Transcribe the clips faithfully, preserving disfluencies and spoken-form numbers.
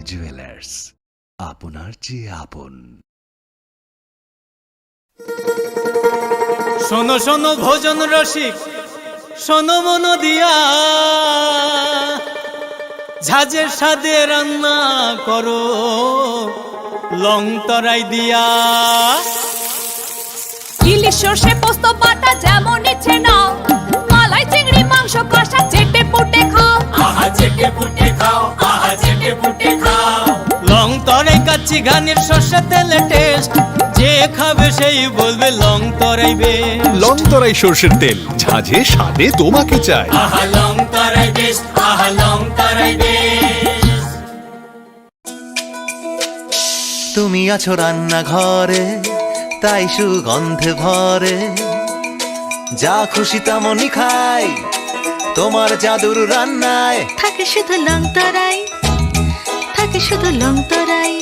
জুয়েলার্স, আপনার চেয়ে আপন। শোনো শোনো ভোজন রসিক, শোনো মন দিয়া, ঝাঁঝের স্বাদে রান্না করো লং তরাই দিয়া। ইলিশ সর্ষে পোস্ত বাটা যেমন ইচ্ছে নাও, মালাই চিংড়ি মাংস কষা চেটে পুটে খাও। আহা চেটে পুটে খাও, আহা চেটে পুটে খাও। লং তরাই কাচ্চি ঘানির সর্ষে তেলে টেস্ট, যে খাবে সেই বলবে লং তরাই বেস্ট। লং তরাই সর্ষের তেল, ঝাঁঝে স্বাদে তোমাকে চাই। আহা লং তরাই বেস্ট, আহা লং তরাই বেস্ট। তুমি আছো রান্নাঘরে, তাই সুগন্ধে ভরে। যা খুশি তেমনই খাই, তোমার জাদুর রান্নায়। থাকে শুধু লং তরাই, থাকে শুধু লং তরাই।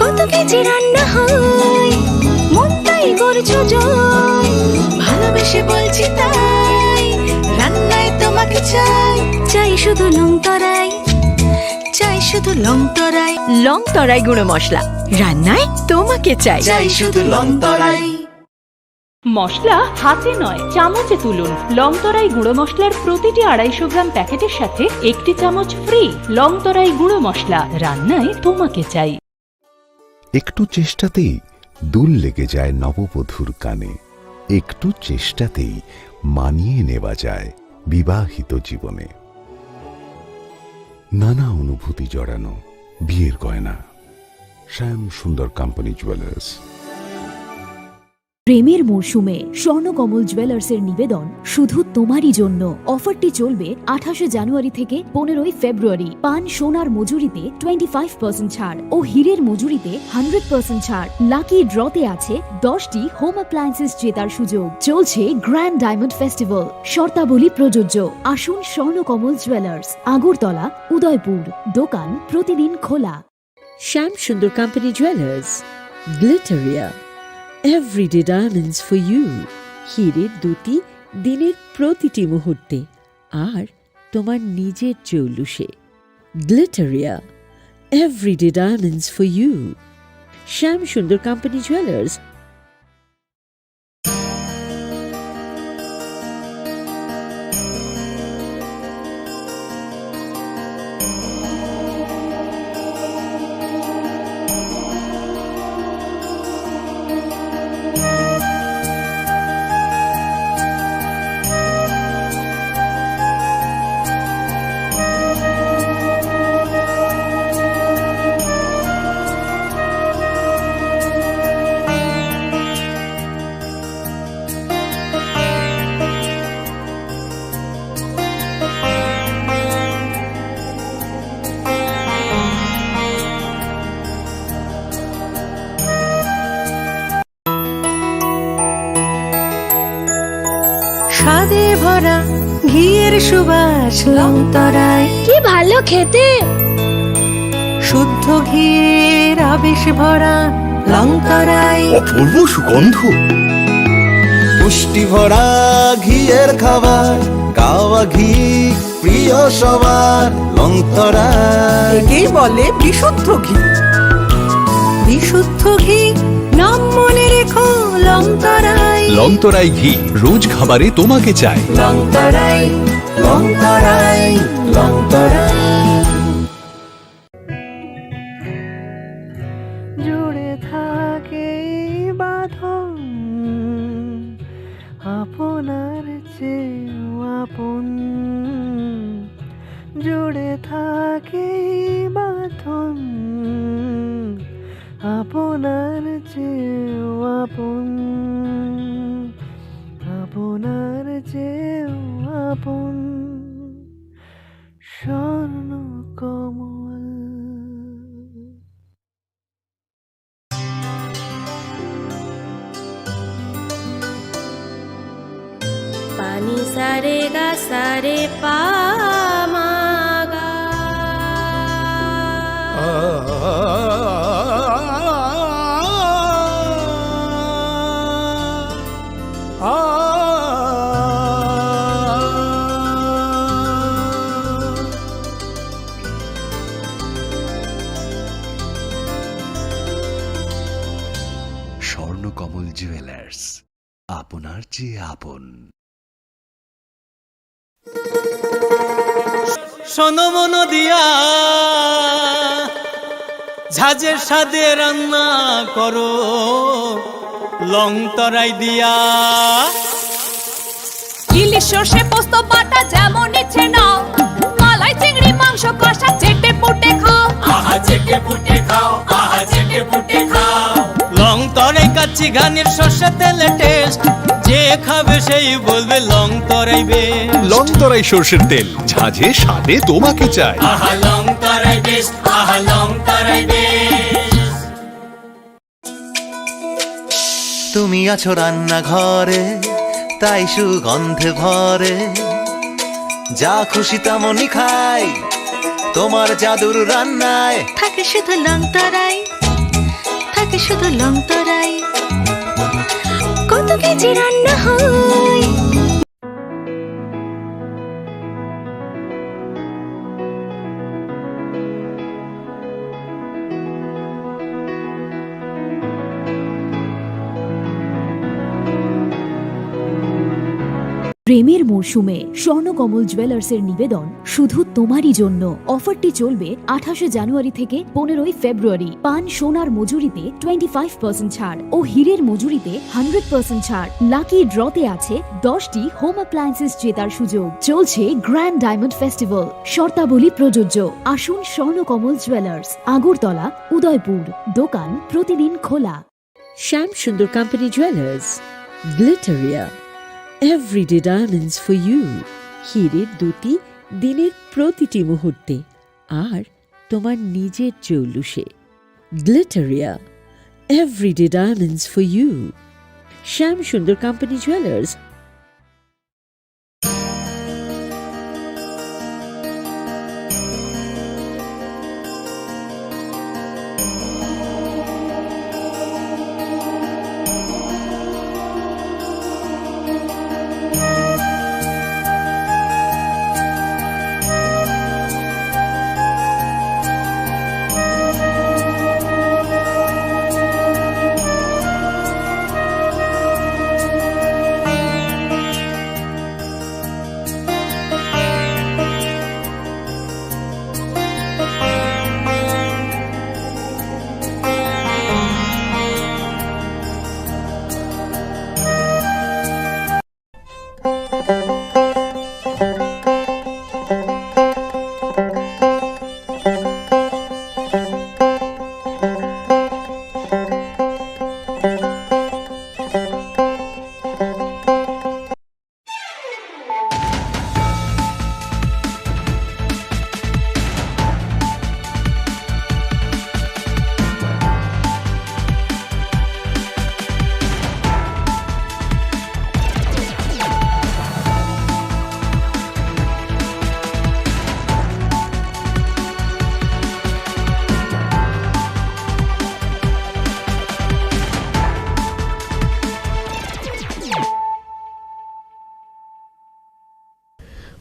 কত কেজি রান্না হয়, মনটাই করছো জয়। ভালোবেসে বলছি তাই, রান্নায় তোমাকে চাই। চাই শুধু লং তরাই, চাই শুধু লং তরাই। লং তরাই গুঁড়ো মশলা, রান্নায় তোমাকে চাই। চাই শুধু লং তরাই। মশলা হাতে নয়, চামচে তুলুন। লং তরাই গুঁড়ো মশলার প্রতিটি আড়াইশো গ্রাম প্যাকেটের সাথে একটি চামচ ফ্রি। লং তরাই গুঁড়ো মশলা, রান্নায় তোমাকে চাই। একটু চেষ্টাতেই দুল লেগে যায় নববধূর কানে, একটু চেষ্টাতেই মানিয়ে নেওয়া যায় বিবাহিত জীবনে। নানা অনুভূতি জড়ানো বিয়ের গয়না। শ্যাম সুন্দর কোম্পানি জুয়েলার্স। প্রেমের মরশুমে স্বর্ণকমল জুয়েলার্সের নিবেদন শুধু তোমারই জন্য। অফারটি চলবে আঠাশে জানুয়ারি থেকে পনেরোই ফেব্রুয়ারি। পান সোনার মজুরিতে টোয়েন্টি ফাইভ পার্সেন্ট ছাড় ও হীরের মজুরিতে হান্ড্রেড পার্সেন্ট ছাড়। লাকি ড্রতে আছে দশটি হোম অ্যাপ্লায়েন্সেস জেতার সুযোগ। চলছে গ্র্যান্ড ডায়মন্ড ফেস্টিভ্যাল, শর্তাবলী প্রযোজ্য। আসুন স্বর্ণকমল জুয়েলার্স, আগরতলা, উদয়পুর। দোকান প্রতিদিন খোলা। Shyam Sundar Company Jewelers, Glitteria, everyday diamonds for you। হীরের দ্যুতি দিনের প্রতিটি মুহূর্তে, আর তোমার নিজের জৌলুসে। Glitteria, everyday diamonds for you। Shyam Sundar Company Jewelers। স্বাদে ভরা ঘিয়ের সুবাস লং তরাই। কি ভালো খেতে! শুদ্ধ ঘিয়ের আবেশ ভরা লং তরাই। অপূর্ব সুগন্ধ। পুষ্টি ভরা ঘিয়ের খাবার, গাওয়া ঘি প্রিয় সবার লং তরাই। একেই বলে বিশুদ্ধ ঘি। বিশুদ্ধ ঘি, নাম মনে রেখো লং তরাই। লং তরাই ঘি, রোজ খাবারে তোমাকে চাই। লং তরাই, লং তরাই, লং তরাই। জুড়ে থাকে এই বাঁধন আপনার চেয়েও আপন। জুড়ে থাকে এই বাঁধন আপনার চেয়েও আপন, আপনার চেয়েও আপন। স্বর্ণকমল। পানি সারে গা সারে পা মা গা। জুয়েলার্স, আপনার যে আপন। শোনো মন দিয়া, ঝাঁঝের স্বাদে রান্না করো, লং তরাই দিয়া। ইলিশ সর্ষে পোস্ত বাটা যেমন ইচ্ছে নাও, মালাই চিংড়ি মাংস কষা চেটে পুটে খাও। আহা চেটে পুটে খাও, আহা চেটে পুটে খাও। লং তরাই কাচ্চি ঘানির সর্ষে তেলে টেস্ট, যে খাবে সেই বলবে লং তরাই বেস্ট। লং তরাই সর্ষের তেল, ঝাঁঝে স্বাদে তোমাকে চাই। আহা লং তরাই বেস্ট, আহা লং তরাই বেস্ট। তুমি আছো রান্নাঘরে, তাই সুগন্ধে ভরে। যা খুশি তেমনই খাই, তোমার জাদুর রান্নায়। থাকে শুধু লং তরাই, থাকে শুধু লং তরাই। কত কেজি রান্না হয়। প্রেমের মরশুমে স্বর্ণকমল জুয়েলার্সের নিবেদন শুধু তোমারই জন্য। অফারটি চলবে আঠাশে জানুয়ারি থেকে পনেরোই ফেব্রুয়ারি। পান সোনার মজুরিতে টোয়েন্টি ফাইভ পার্সেন্ট ছাড় ও হীরের মজুরিতে হান্ড্রেড পার্সেন্ট ছাড়। লাকি ড্রতে আছে দশটি হোম অ্যাপ্লায়েন্সেস জেতার সুযোগ। চলছে গ্র্যান্ড ডায়মন্ড ফেস্টিভ্যাল, শর্তাবলী প্রযোজ্য। আসুন স্বর্ণকমল জুয়েলার্স, আগরতলা, উদয়পুর। দোকান প্রতিদিন খোলা। Shyam Sundar company jewellers, Glitteria, everyday diamonds for you. হীরের দ্যুতি দিনের প্রতিটি মুহূর্তে, আর তোমার নিজের জৌলুসে। Glitteria, everyday diamonds for you. Shyam Sundar company jewellers.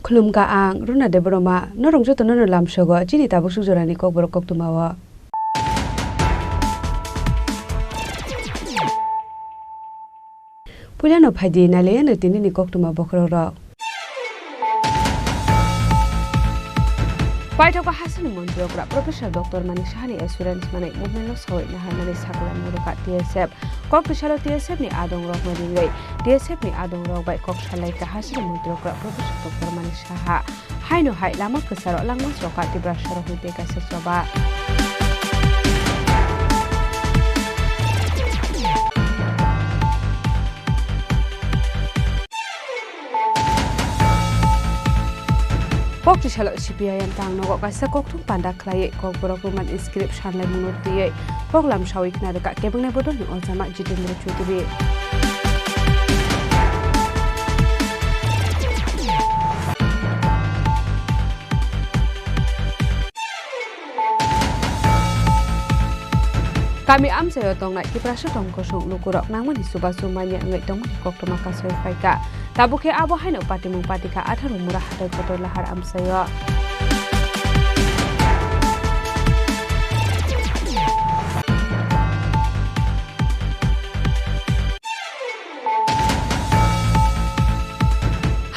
Khulumkha ang Runa Debbarma, norok jotono no lamsogo chini tabuk suk jorani kokborok koktwmao. Puilano phaidi nailaiano tinini koktwma bokhorokrok. Paithakgo hasini montri okra Professor Doctor Manik Sahani assurance manwi movement no sawi naharmani sakla murukha T S F. Kok tisalo T S F ni adong rokno ringwi T S F ni adong rok bai kok salai kahasini montri okra Professor Doctor Manik Saha. Haino hai lama kwcharo langma chwrokha Tiprasa rokni tei kaisa choba. Kok tisalo C P I M tang nogo kaisa kokthum panda khlaiwi kokborok roman script sanlaimungno twiwi koklam sawi khna rwkha kebengni bodolni ojama Jitendra Chaudhary. Kami amchaio tongnai Tiprasa tongkosong lukurok nangmani chubachu manya wngwi tongmani koktwma kasui phaikha. Tabuk khe abo haino patimung patikha atharo mura hatai kotor lahar amchaio.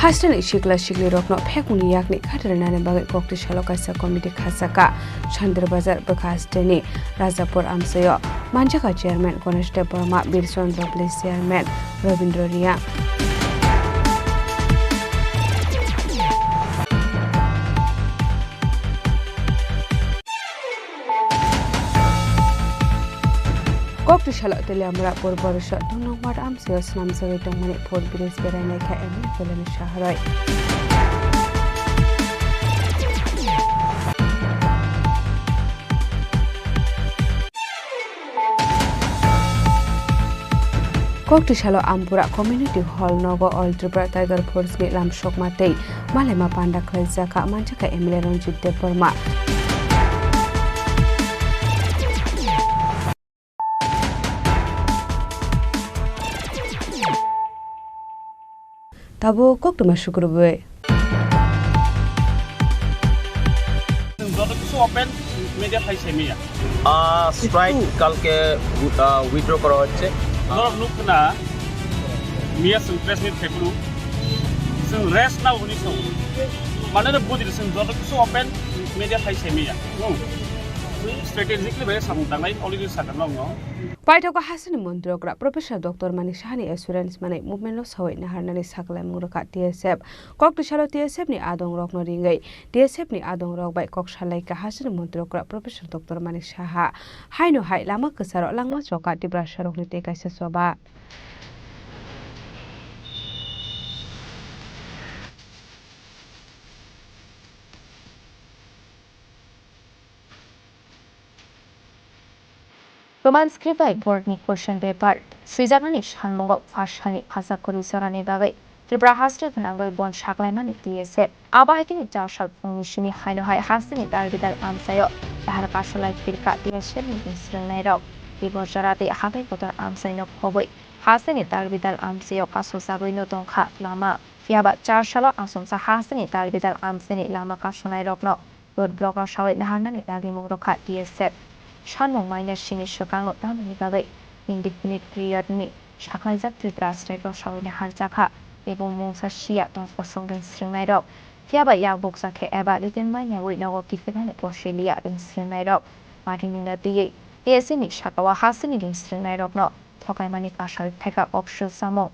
Hasteni sikla siklirokno phekungni yakni khat rwnani bagwi Koktwsalo kaisa committee khachakha. Sandirbazar bwkha hasteni Rajapur amchaio manjakha chairman Ganesh Debbarma, Birson Robles chairman Robindro Reang. Koktwsalo Teliamura Purbo Resort two nong ward amchaio swnamjagwi tongmani footbridge berainai kha M L A Kolani Saharoi. Koktwsalo Ampura Community Hall nogo All Tripura Tiger Force ni lamsokma tei malaima panda khlaijak kha, manjakha M L A Ranjit Debbarma. Tabuk koktwma sukrubwi. Joto kisu open media phai se miya. Ah, strike kalke, ah, withdraw kora hocche. Norok nuk na miya sung press meet kheplu. Sung rest na uni sung. Mane na budi sung joto kisu open media phai se miya. Hmm. Sung strategically bai samung tangai already sakha nong no. Paithakgo hasteni montri okra Professor Doctor Manik Sahani assurance manwi movement-o sawi naharnani sakhlaimung rwkha T S F. Koktwsalo T S F ni adongrokno ringwi T S F ni adongrok bai kok salaikha hasteni montri okra Professor Doctor Manik Saha. Haino hai lama kwcharo langma chokha Tiprasarokni tei kaisa choba. Roman script bai board ni question paper swijaknani salmungo first salni phasak kwrwi jorani bagwi Tripura haste gwnangwi bon saklaimani T S F. Abo hai khe char sal phungni simi haino hai hasteni dal bidal amchaio dahar kasolai phirkha T S F ni swrwngnairok. Tei bo jora tei hatai kotor amchaino phobwi hasteni dal bidal amchaio kasojagwino tongkha lama. Phiyaba char salo achomsa hasteni dal bidal amchaini lama kasonairokno road block rok sawi naharnani dagimung rwkha T S F. Sanmung minus sini swkangno tamoni bagwi indefinite period ni sakhlaijak Tripura state rok sawi naharjakha tei bo mungsa siya tong kosong ring swrwngnairok. Phiyaba yak bukcha khe eba written bai naiwi nogo kiphilmani bosiliya ring swrwngnairok. Party ni na twiwi T S F ni sakao hasteni ring swrwngnairokno thokaimani kasal phaikha kok swrwngsamung.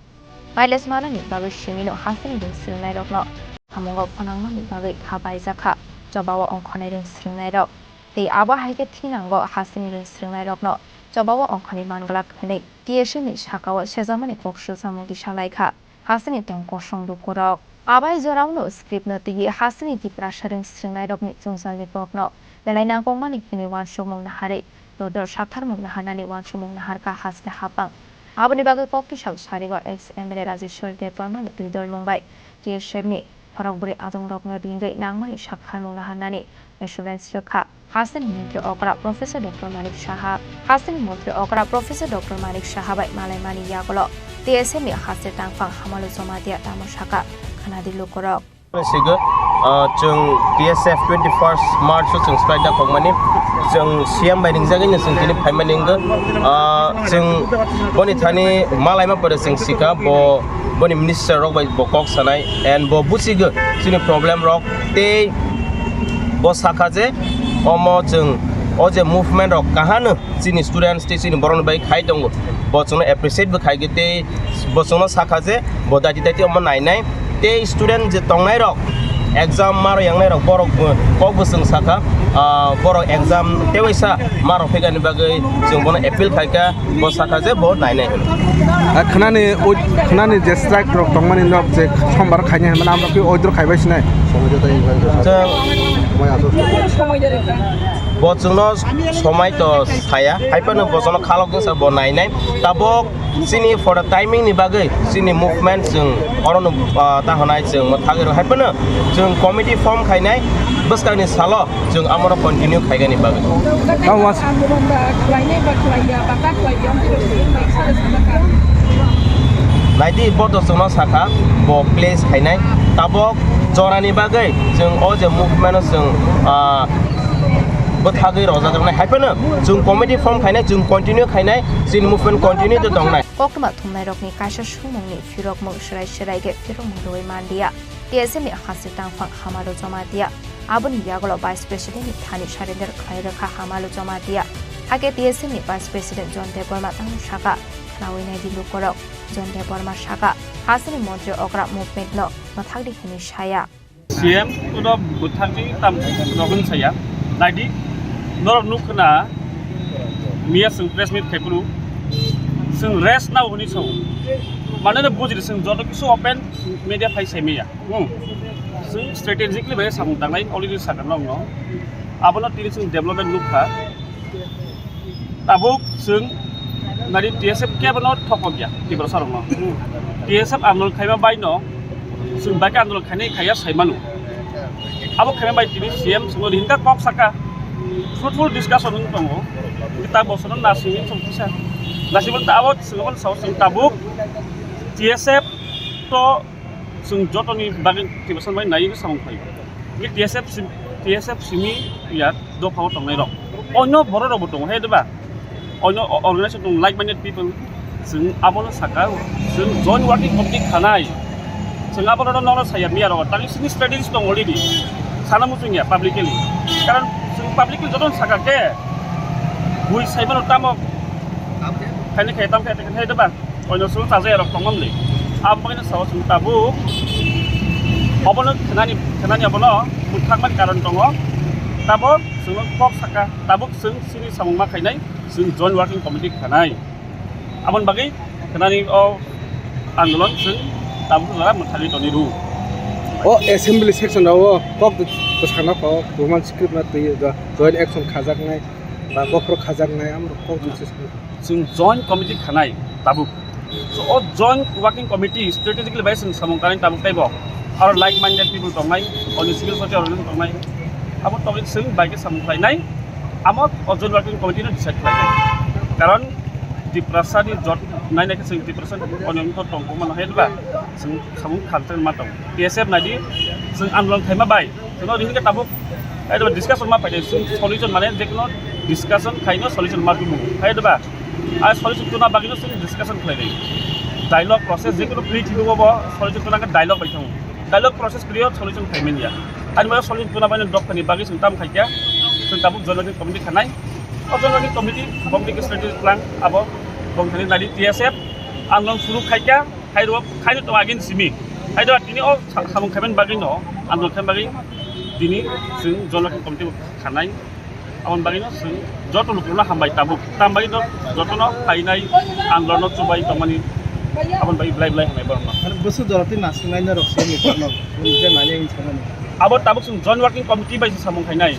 Mileage manani bagwi simino hasteni ring swrwngnairokno samungo phwnangmani bagwi kha baijakha chobao ongkhornai ring swrwngnairok. Tei abo hai khe thinango hasteni ring swrwngnairokno chobao ongkhornai manglak hwnwi T S F ni sakao sejakmani kok swrwngsamung kisa laikha hasteni tong kosong lukurok. Abai jorao no script no twiwi hasteni Tiprasa ring swrwngnairokni chwngsalni kokno belai nangkukmani hwnwi uansukmung naharwi Dodor saktharmung naharnani uansukmung naharkha haste hapang. Aboni bagwi kokti sal saringo ex M L A Rajeshwar Debbarma ni twi dolmung bai T S F ni khorokbwrwi adongrokno ringwi nangmani saktharmung naharnani assurance rwkha. Hasteni montri okra Professor Doctor Manik Saha. Hasteni montri okra Professor Doctor Manik Saha bai malaimani yagulo T S F ni haste tangphang Hamalu Jamatia tamo sakha khwnadi lukurok. Sigo, ah, chwng T S F twenty first March o chwng strike da kokmani. Chwng C M bai ringjagwi no chwng tini phaimani wngkha. Ah, chwng boni thani malaima pore chwng sikha, bo boni minister rok bai bo kok sanai and bo buchigo chini problem rok tei bo sakha je omo chwng o je movement rok kahano chini students tei chini borokni bai khai tongo, bo chwngno appreciate bo khai khe tei bo chwngno sakha je bo daiti daiti omo nainai tei student je tongnai rok exam maro yangnai rok borok bo kok bo chwng sakha, ah, borok exam tewaisa maro phikani bagwi chwng bono appeal khaikha, bo sakha je bo nainai hwnwi. Ah, khwnani oi-, khwnani je strike rok tongmani nok je sombar khainai hwnmani amrok khe oidro khaibai sinai. Chwng bo chwngno somai to saya, hai phano bo chwngno khalok jwngsa bo nainai. Tabok chini for the timing ni bagwi chini movement chwng orono, ah, ta hwnai chwng mwthagwi rw hai phano chwng committee form khainai bwskangni salo chwng amoro continue khaigani bagwi. Tamo as- Naidi bo to chwngno sakha bo place khainai tabok jorani bagwi chwng o je movement o chwng, ah, Thagwi rwjak rwnai, hai phano chwng committee form khainai, chwng continue khainai, chini movement continue de tongnai. Koktwma thumnairokni kaisa sumungni phirokmung swrai swrai khe phirokmung rwui manliya. T S F ni Hasing Tangphang Hamalu Jamatia, aboni yagulo Vice President ni thani surrender khlai rwkha Hamalu Jamatia. Hakhe T S F ni Vice President John Debbarma tamo saka, khnaui naidi lukurok. John Debbarma saka, Hasing ni montri okra movement no mwthakdi hwnwi saya. C M kuno bwthakni tam rogwng saya. Naidi, norok nuk khna, miya chwng press meet khai phuru chwng rest nao hwnwi sao. Mane no bujidi, chwng joto kisu open media phai sai maya. Hmm. Chwng strategically bai samung tangnai already sakha nokno. Abono tini chwng development nuk kha. Tabuk chwng nari T S F kebo no thokok ya, Tiprasa rok no. T S F andolon khaima bai no, chwng bai khe andolon khainai khaiya sai manu. Abo khaima bai tini C M chwngno rinka kok saka, fruitful discussion wng tongo. Ta bosono nasing wng tong kisa. Nasing ta abo chwng abo sao chwng tabuk T S F to chwng jotoni bagwi Tiprasa bai naiwi samung khlai. Hingke T S F sim-, T S F simi ya dophao tongnai rok. Onyo borok rok bo tongo, he diba? Onyo o-, organization tongo, like-minded people. Chwng abono saka, chwng joint working committee khanai. Chwng abono nono saya miya rok. Tani sini strategies tongo already. Sana muchung ya publicly. Karon chwng publicly jotono saka khe, bui saimano tamo. Khaini khai tam khai, khai diba? Oino solo chajai rok tongmani. Aboni sao chwng tabuk obono khnani, khnani obono bwthakmani karon tongo. Tabuk chwngno kok saka, tabuk chwng chini samung ma khainai, chwng joint working committee khanai. Aboni bagwi khnani o andolon chwng tabuk jora mwthali toni rw. O assembly section rok o kok bwsakna kok roman script na twi joint action khajaknai ba bokhorok khajaknai amrok kok bwsakna. Chwng joint committee khanai tabuk. So, o joint working committee strategically bai chwng samung tanai tabuk teibo. Aro like-minded people tongnai, oni civil society organization tongnai. Abo tongwi chwng bai khe samung khlainai. Amo o joint working committee no decide khlainai. Karon Tiprasa ni jot nai nai khe chwng Tiprasa ni oni wngkha tong kok mano hai ba chwng samung khan ma tong. T S F nai di chwng andolon khaima bai. Chwngno ring khe tabuk, ai, discussion ma phaidi, solution mane je kono discussion khaino solution ma tubu, hai diba? Ai solution tuna bagino chwng discussion khlai ri. Dialogue process je kono pre thwibo bo solution tuna khe dialogue bai thango. Dialogue process khlaiyo solution khai manya. Ani ma solution tuna bagino dok thani bagi chwng tam khai kya, chwng tabuk joint committee khanai. O joint committee, committee strategy plan abo bong thani nadi T S F andolon suru khai kya. Khairok, khairok tong agin simi. Khairok tini o sa-, samung khaimani bagwi no, andolon khaimani bagwi tini chwng joint committee khanai. Aboni bagwi no chwng joto lukurokno hambai tabuk. Tam bagwi no jotono phainai andolon no chubai tongmani aboni bagwi belai belai hambai borokno. Bwswk jora twi nasingnai norok simi borokno, je nani ang sanani. Abo tabuk chwng joint working committee bai se samung khainai.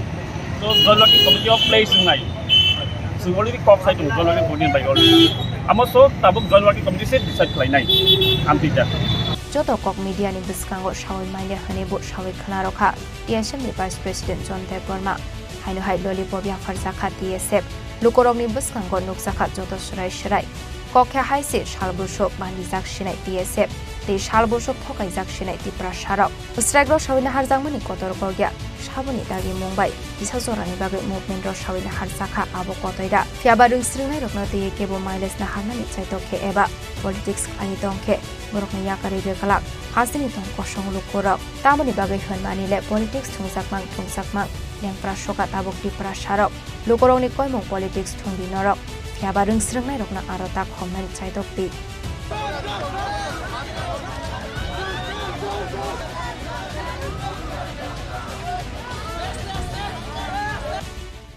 So, joint working committee o place wngnai. Chwng already kok sai tongo, joint working committee bai already. Amo so, tabuk joint working committee se decide khlainai. Amtwi da. Joto kok media ni bwskango sawi manya hwnwi bo sawi khna rokha. T S F ni Vice President John Debbarma. Haino hai lollipop yapharjakha T S F. Lukurokni bwskango nukjakha joto swrai swrai. Kok khe hai se sal bwswk bandijak sinai T S F tei sal bwswk thokaijak sinai Tiprasarok. Strike rok sawi naharjakmani kotor kok ya. Saboni dagi mung bai kisa jorani bagwi movement rok sawi naharjakha abo kotoi da. Phiya ba rwngsrwngnairokno twiwi kebo mileage naharnani chaitok khe eba politics khlaiwi tong khe borokni yakarwi bwklak hasteni tong kosong lukurok. Tamoni bagwi hwnmani le politics thungjakmang thungjakmang lengpra soka tabuk Tiprasarok. Lukurokni koimung politics thungdi norok, phiya ba rwngsrwngnairokno aro ta khomnani chaitok di.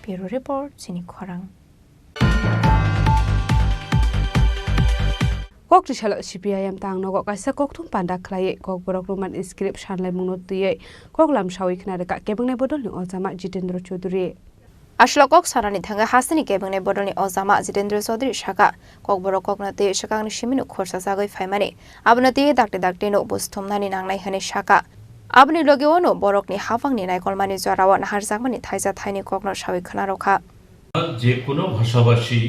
Bureau Report, chini khorang. Kok twisalo C P I M tang nogo kaisa kokthum panda khlaiwi kokborok Roman script sanlaimungno twiwi koklam sawi khna rwkha kebengni bodolni ojama Jitendra Chaudhary. Aswk kok sanani thangwi hasteni kebengni bodolni ojama Jitendra Chaudhary saka, kokborok kokno twiwi swkangni simino khorsa chagwi phaimani, abono twiwi dakti dakti no bwsthumnani nangnai hwnwi saka. Aboni logio no borokni haphangni naikolmani jorao naharjakmani thaisa thaini kokno sawi khna rwkha. যে কোনো ভাষাভাষী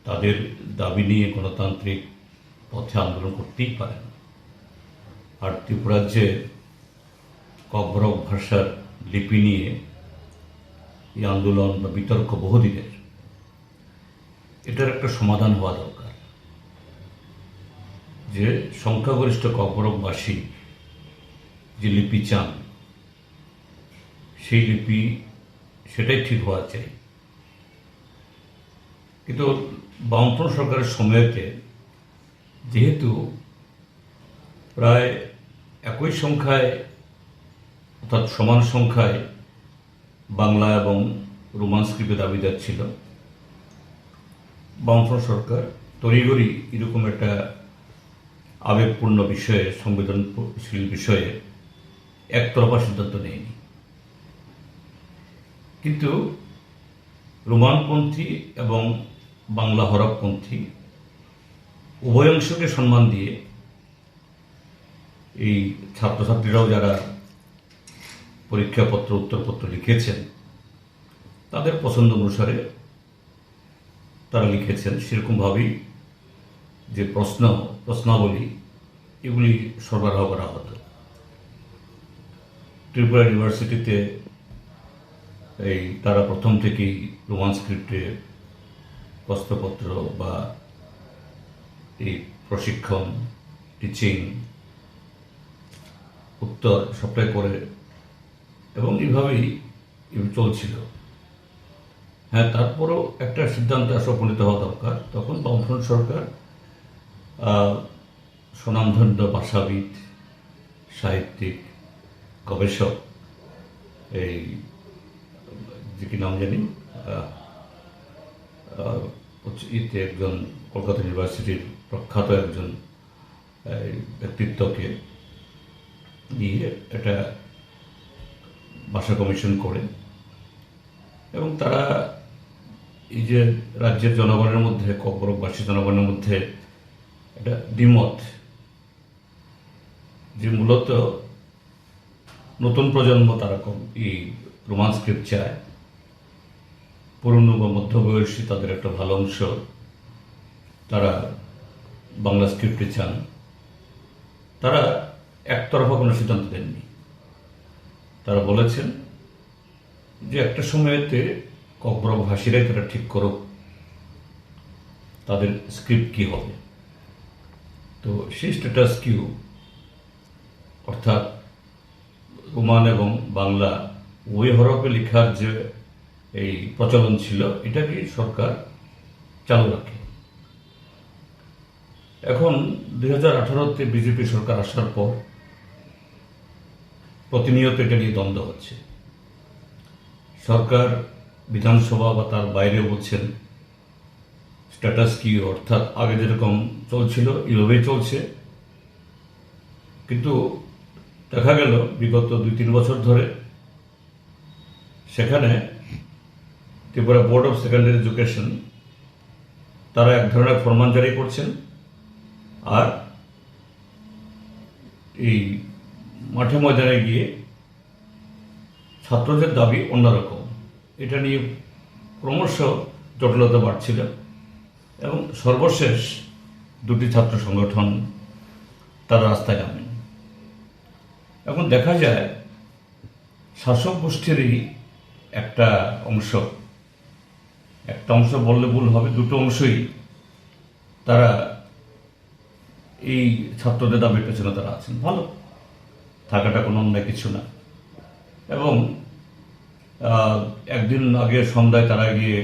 তাদের দাবি নিয়ে গণতান্ত্রিক পথে আন্দোলন করতেই পারেন। আর ত্রিপুরার যে ককবরক ভাষার লিপি নিয়ে এই আন্দোলন বা বিতর্ক বহুদিনের, এটার একটা সমাধান হওয়া দরকার। যে সংখ্যাগরিষ্ঠ ককবরকবাসী যে লিপি চান, সেই লিপি, সেটাই ঠিক হওয়া চাই। কিন্তু বামফ্রন্ট সরকারের সময়তে যেহেতু প্রায় একই সংখ্যায়, অর্থাৎ সমান সংখ্যায় বাংলা এবং রোমান স্ক্রিপ্টে দাবিদার ছিল, বামফ্রন্ট সরকার তড়িঘড়ি এরকম একটা আবেগপূর্ণ বিষয়ে, সংবেদনশীল বিষয়ে একতরফা সিদ্ধান্ত নেয়নি। কিন্তু রোমানপন্থী এবং বাংলা হরফপন্থী উভয় অংশকে সম্মান দিয়ে এই ছাত্রছাত্রীরাও যারা পরীক্ষাপত্র, উত্তরপত্র লিখেছেন, তাদের পছন্দ অনুসারে তারা লিখেছেন, সেরকমভাবেই যে প্রশ্ন, প্রশ্নাবলী, এগুলি সরবরাহ করা হতো। ত্রিপুরা ইউনিভার্সিটিতে এই তারা প্রথম থেকেই রোমান স্ক্রিপ্টে প্রশ্নপত্র বা এই প্রশিক্ষণ, টিচিং, উত্তর সবটাই করে এবং এইভাবেই চলছিল। হ্যাঁ, তারপরেও একটা সিদ্ধান্তে আসলে উপনীত হওয়া দরকার। তখন বামফ্রন্ট সরকার, আহ, স্বনামধন্য ভাষাবিদ, সাহিত্যিক, গবেষক, এই যে কি নাম জানি, আহ, আহ, হচ্ছে ইতে একজন কলকাতা ইউনিভার্সিটির প্রখ্যাত একজন এই ব্যক্তিত্বকে দিয়ে একটা ভাষা কমিশন করে এবং তারা এই যে রাজ্যের জনগণের মধ্যে, ককবরকবাসী জনগণের মধ্যে একটা দ্বিমত, যে মূলত নতুন প্রজন্ম তারা কম, এই রোমান স্ক্রিপ্ট চায়, পুরনো বা মধ্যবয়সী তাদের একটা ভালো অংশ তারা বাংলা স্ক্রিপ্টে চান। তারা একতরফা কোনো সিদ্ধান্ত দেননি। তারা বলেছেন যে একটা সময়তে ককবরক ভাষীরাই তারা ঠিক করুক তাদের স্ক্রিপ্ট কি হবে। তো সেই স্ট্যাটাস কিউ, অর্থাৎ রোমান এবং বাংলা উভয় হরফে লেখার যে এই প্রচলন ছিল, এটাকে সরকার চালু রাখে। এখন দুই হাজার আঠারোতে বিজেপি সরকার আসার পর প্রতিনিয়ত এটা নিয়ে দ্বন্দ্ব হচ্ছে। সরকার, বিধানসভা বা তার বাইরেও বলছেন স্ট্যাটাস কি, অর্থাৎ আগে যেরকম চলছিল এইভাবেই চলছে। কিন্তু দেখা গেল বিগত দুই তিন বছর ধরে সেখানে Tripura board of secondary education তারা এক ধরনের ফরমান জারি করছেন, আর এই মাঠে ময়দানে গিয়ে ছাত্রদের দাবি অন্যরকম। এটা নিয়ে ক্রমশ জটিলতা বাড়ছিল এবং সর্বশেষ দুটি ছাত্র সংগঠন তারা রাস্তায় নামেন। এখন দেখা যায় শাসক গোষ্ঠীরই একটা অংশ, একটা অংশ বললে ভুল হবে, দুটো অংশই তারা এই ছাত্রদের দাবির পেছনে তারা আছেন। ভালো, থাকাটা কোনো অন্যায় কিছু না। এবং আহ, একদিন আগে সন্ধ্যায় তারা গিয়ে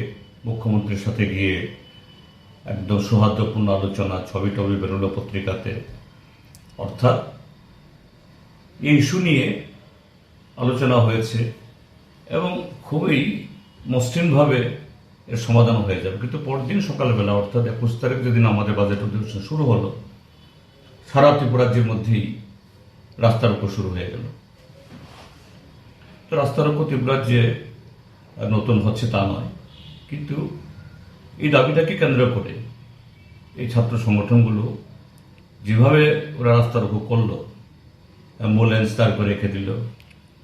মুখ্যমন্ত্রীর সাথে গিয়ে একদম সৌহার্দ্যপূর্ণ আলোচনা, ছবি টবি বেরোলো পত্রিকাতে। অর্থাৎ এই ইস্যু নিয়ে আলোচনা হয়েছে এবং খুবই মসৃণভাবে এর সমাধান হয়ে যাবে। কিন্তু পরদিন সকালবেলা, অর্থাৎ একুশ তারিখ যেদিন আমাদের বাজেট অধিবেশন শুরু হলো, সারা ত্রিপুরাজ্যের মধ্যেই রাস্তা রোকো শুরু হয়ে গেল। তো রাস্তা রোকো ত্রিপুরাজ্যে নতুন হচ্ছে তা নয়, কিন্তু এই দাবিটাকে কেন্দ্র করে এই ছাত্র সংগঠনগুলো যেভাবে ওরা রাস্তা রোকো করলো, অ্যাম্বুলেন্স দাঁড় করে রেখে দিল,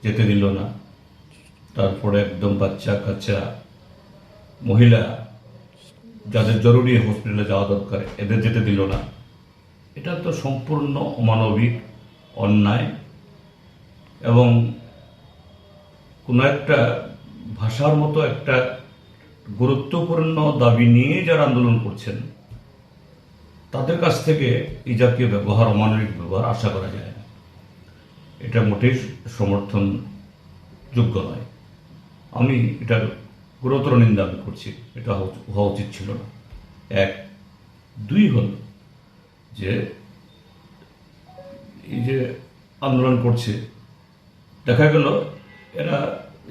যেতে দিল না। তারপরে একদম বাচ্চা কাচ্চা, মহিলা, যাদের জরুরি হসপিটালে যাওয়া দরকার, এদের যেতে দিল না। এটা তো সম্পূর্ণ অমানবিক, অন্যায় এবং কোনো একটা ভাষার মতো একটা গুরুত্বপূর্ণ দাবি নিয়ে যারা আন্দোলন করছেন, তাদের কাছ থেকে এই জাতীয় ব্যবহার, অমানবিক ব্যবহার আশা করা যায় না। এটা মোটেই সমর্থনযোগ্য নয়। আমি এটার গুরুতর নিন্দা আমি করছি। এটা হওয়া, হওয়া উচিত ছিল না। এক। দুই হলো যে এই যে আন্দোলন করছে, দেখা গেল এরা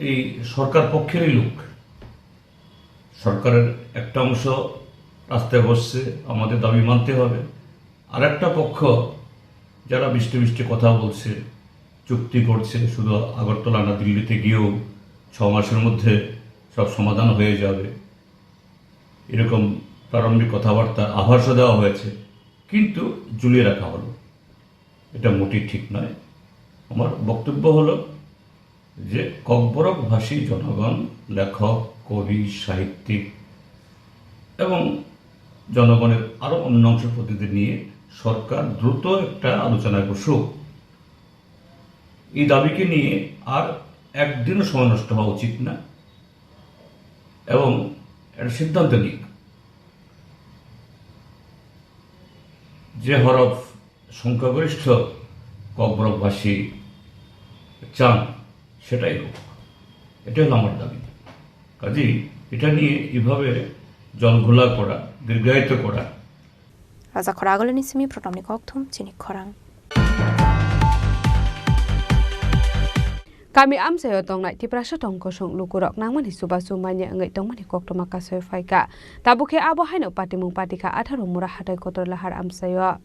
এই সরকার পক্ষেরই লোক। সরকারের একটা অংশ রাস্তায় বসছে, আমাদের দাবি মানতে হবে। আর একটা পক্ষ যারা মিষ্টি মিষ্টি কথা বলছে, চুক্তি করছে, শুধু আগরতলা না, দিল্লিতে গিয়েও ছ মাসের মধ্যে সব সমাধান হয়ে যাবে, এরকম প্রারম্ভিক কথাবার্তার আভাসও দেওয়া হয়েছে, কিন্তু ঝুলিয়ে রাখা হলো। এটা মোটেই ঠিক নয়। আমার বক্তব্য হলো যে ককবরক ভাষী জনগণ, লেখক, কবি, সাহিত্যিক এবং জনগণের আরও অন্য অংশের প্রতিনিধি নিয়ে সরকার দ্রুত একটা আলোচনায় বসুক। এই দাবিকে নিয়ে আর একদিনও সময় নষ্ট হওয়া উচিত না এবং একটা সিদ্ধান্ত নিক। যে হরফ সংখ্যাগরিষ্ঠ ককবরকবাসী চান, সেটাই হোক। এটাই হলো আমার দাবি। কাজেই এটা নিয়ে এভাবে জলঘোলা করা, দীর্ঘায়িত করা, Raja khoragolini simi protomni kokthum chini khorang. Kami amchaio tongnai Tiprasa tong kosong lukurok nangmani chubachu manya wngwi tongmani koktwma kasoi phaikha. Tabuk khe abo haino patimung patikha atharo mura hatai kotor lahar amchaio.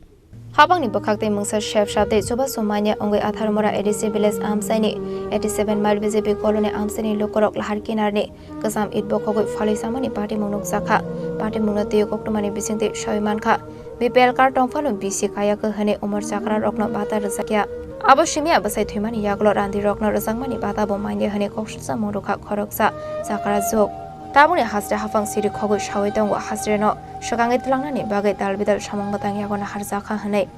Habangni bwkhak tei mungsa sep sap tei chubachu manya wngwi atharo mura A D C village amchaini eighty seven mile B J P colony amchaini lukurok lahar kinarni kwcham it bokhogwi phalwi chamani patimung nukjakha. Patimungno twiwi koktwmani bisingtwi sawi mankha. B P L card tongphano bisi kaya khe hwnwi umor chakrarokno bata rwjakya. Abo simi bwsai thwimani yagulo randirokno rwjakmani bata bo manya hwnwi koksilsa mung rwkha khoroksa chakra jwk. Tabukni hasre haphang siri khogwi sawi tongo hasreno swkangwi twlangnani bagwi dal bidal samung bwtang yago naharjakha hwnwi.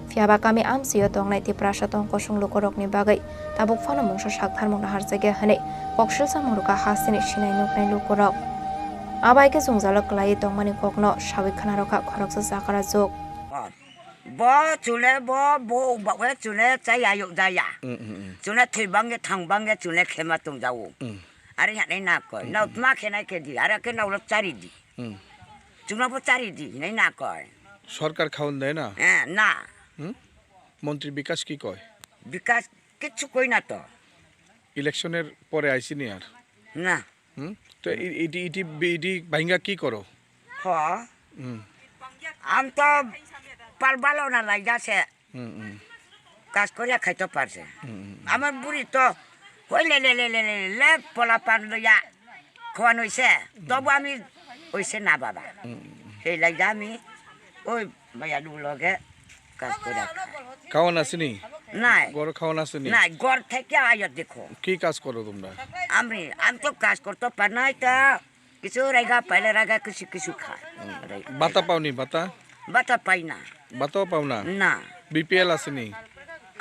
Phiyaba kami amchaio tongnai Tiprasa tong kosong lukurokni bagwi tabuk phano mungsa saktharmung naharjakya hwnwi koksilsa mung rwkha hasteni sinai nuknai lukurok. Abo hai khe jwngjalo kwlaiwi tongmani kokno sawi khna rwkha khoroksa chakra jwk. Bo chule bo, bo bawe chule chaya yok jaya. Mm, mm, mm. Chule thwi bangye thang bangye chule khema tong jawo. Mm. Are ya nai na koi. Mm, mm. Nau tma khe nai khe di, are khe nau lo chari di. Mm. Chuna bo chari di, nai na koi. সরকার খাওন দেয় না? হ্যাঁ, না। হুম? মন্ত্রী বিকাশ কি কয়? বিকাশ কিচ্ছু কই না তো। ইলেকশনের পরে আইসিনি আর? না। হুম? তো ই-, ইডি, ইডি, ইডি ভাঙ্গা কি করো? হ। হুম। আম তো পালবালো না লাইগা সে। হুম, হুম। কাজ করিয়া খাইতে পারছে। হুম, হুম, হুম। আমার বুড়ি তো ওই লে, লে, লে, লে, লে, লে, পোলা পান লইয়া খাওয়ান হইছে। তবু আমি হইছে না বাবা। হুম, হুম, হুম। সেই লাইগা আমি ওই মায়ালু লগে কাজ করে খাই। খাওয়ান আসেনি? নাই। ঘরে খাওয়ান আসেনি? নাই, ঘর থেকে আইয়া দেখো। কি কাজ করো তোমরা? আমি, আমি তো কাজ করতে পারি না, এটা কিছু রেগা পাইলে রেগা কিছু কিছু খায়। হুম। রেগা। বাতা পাওনি, বাতা? বাতা পাই না। বাতাও পাও না? না। বিপিএল আসেনি?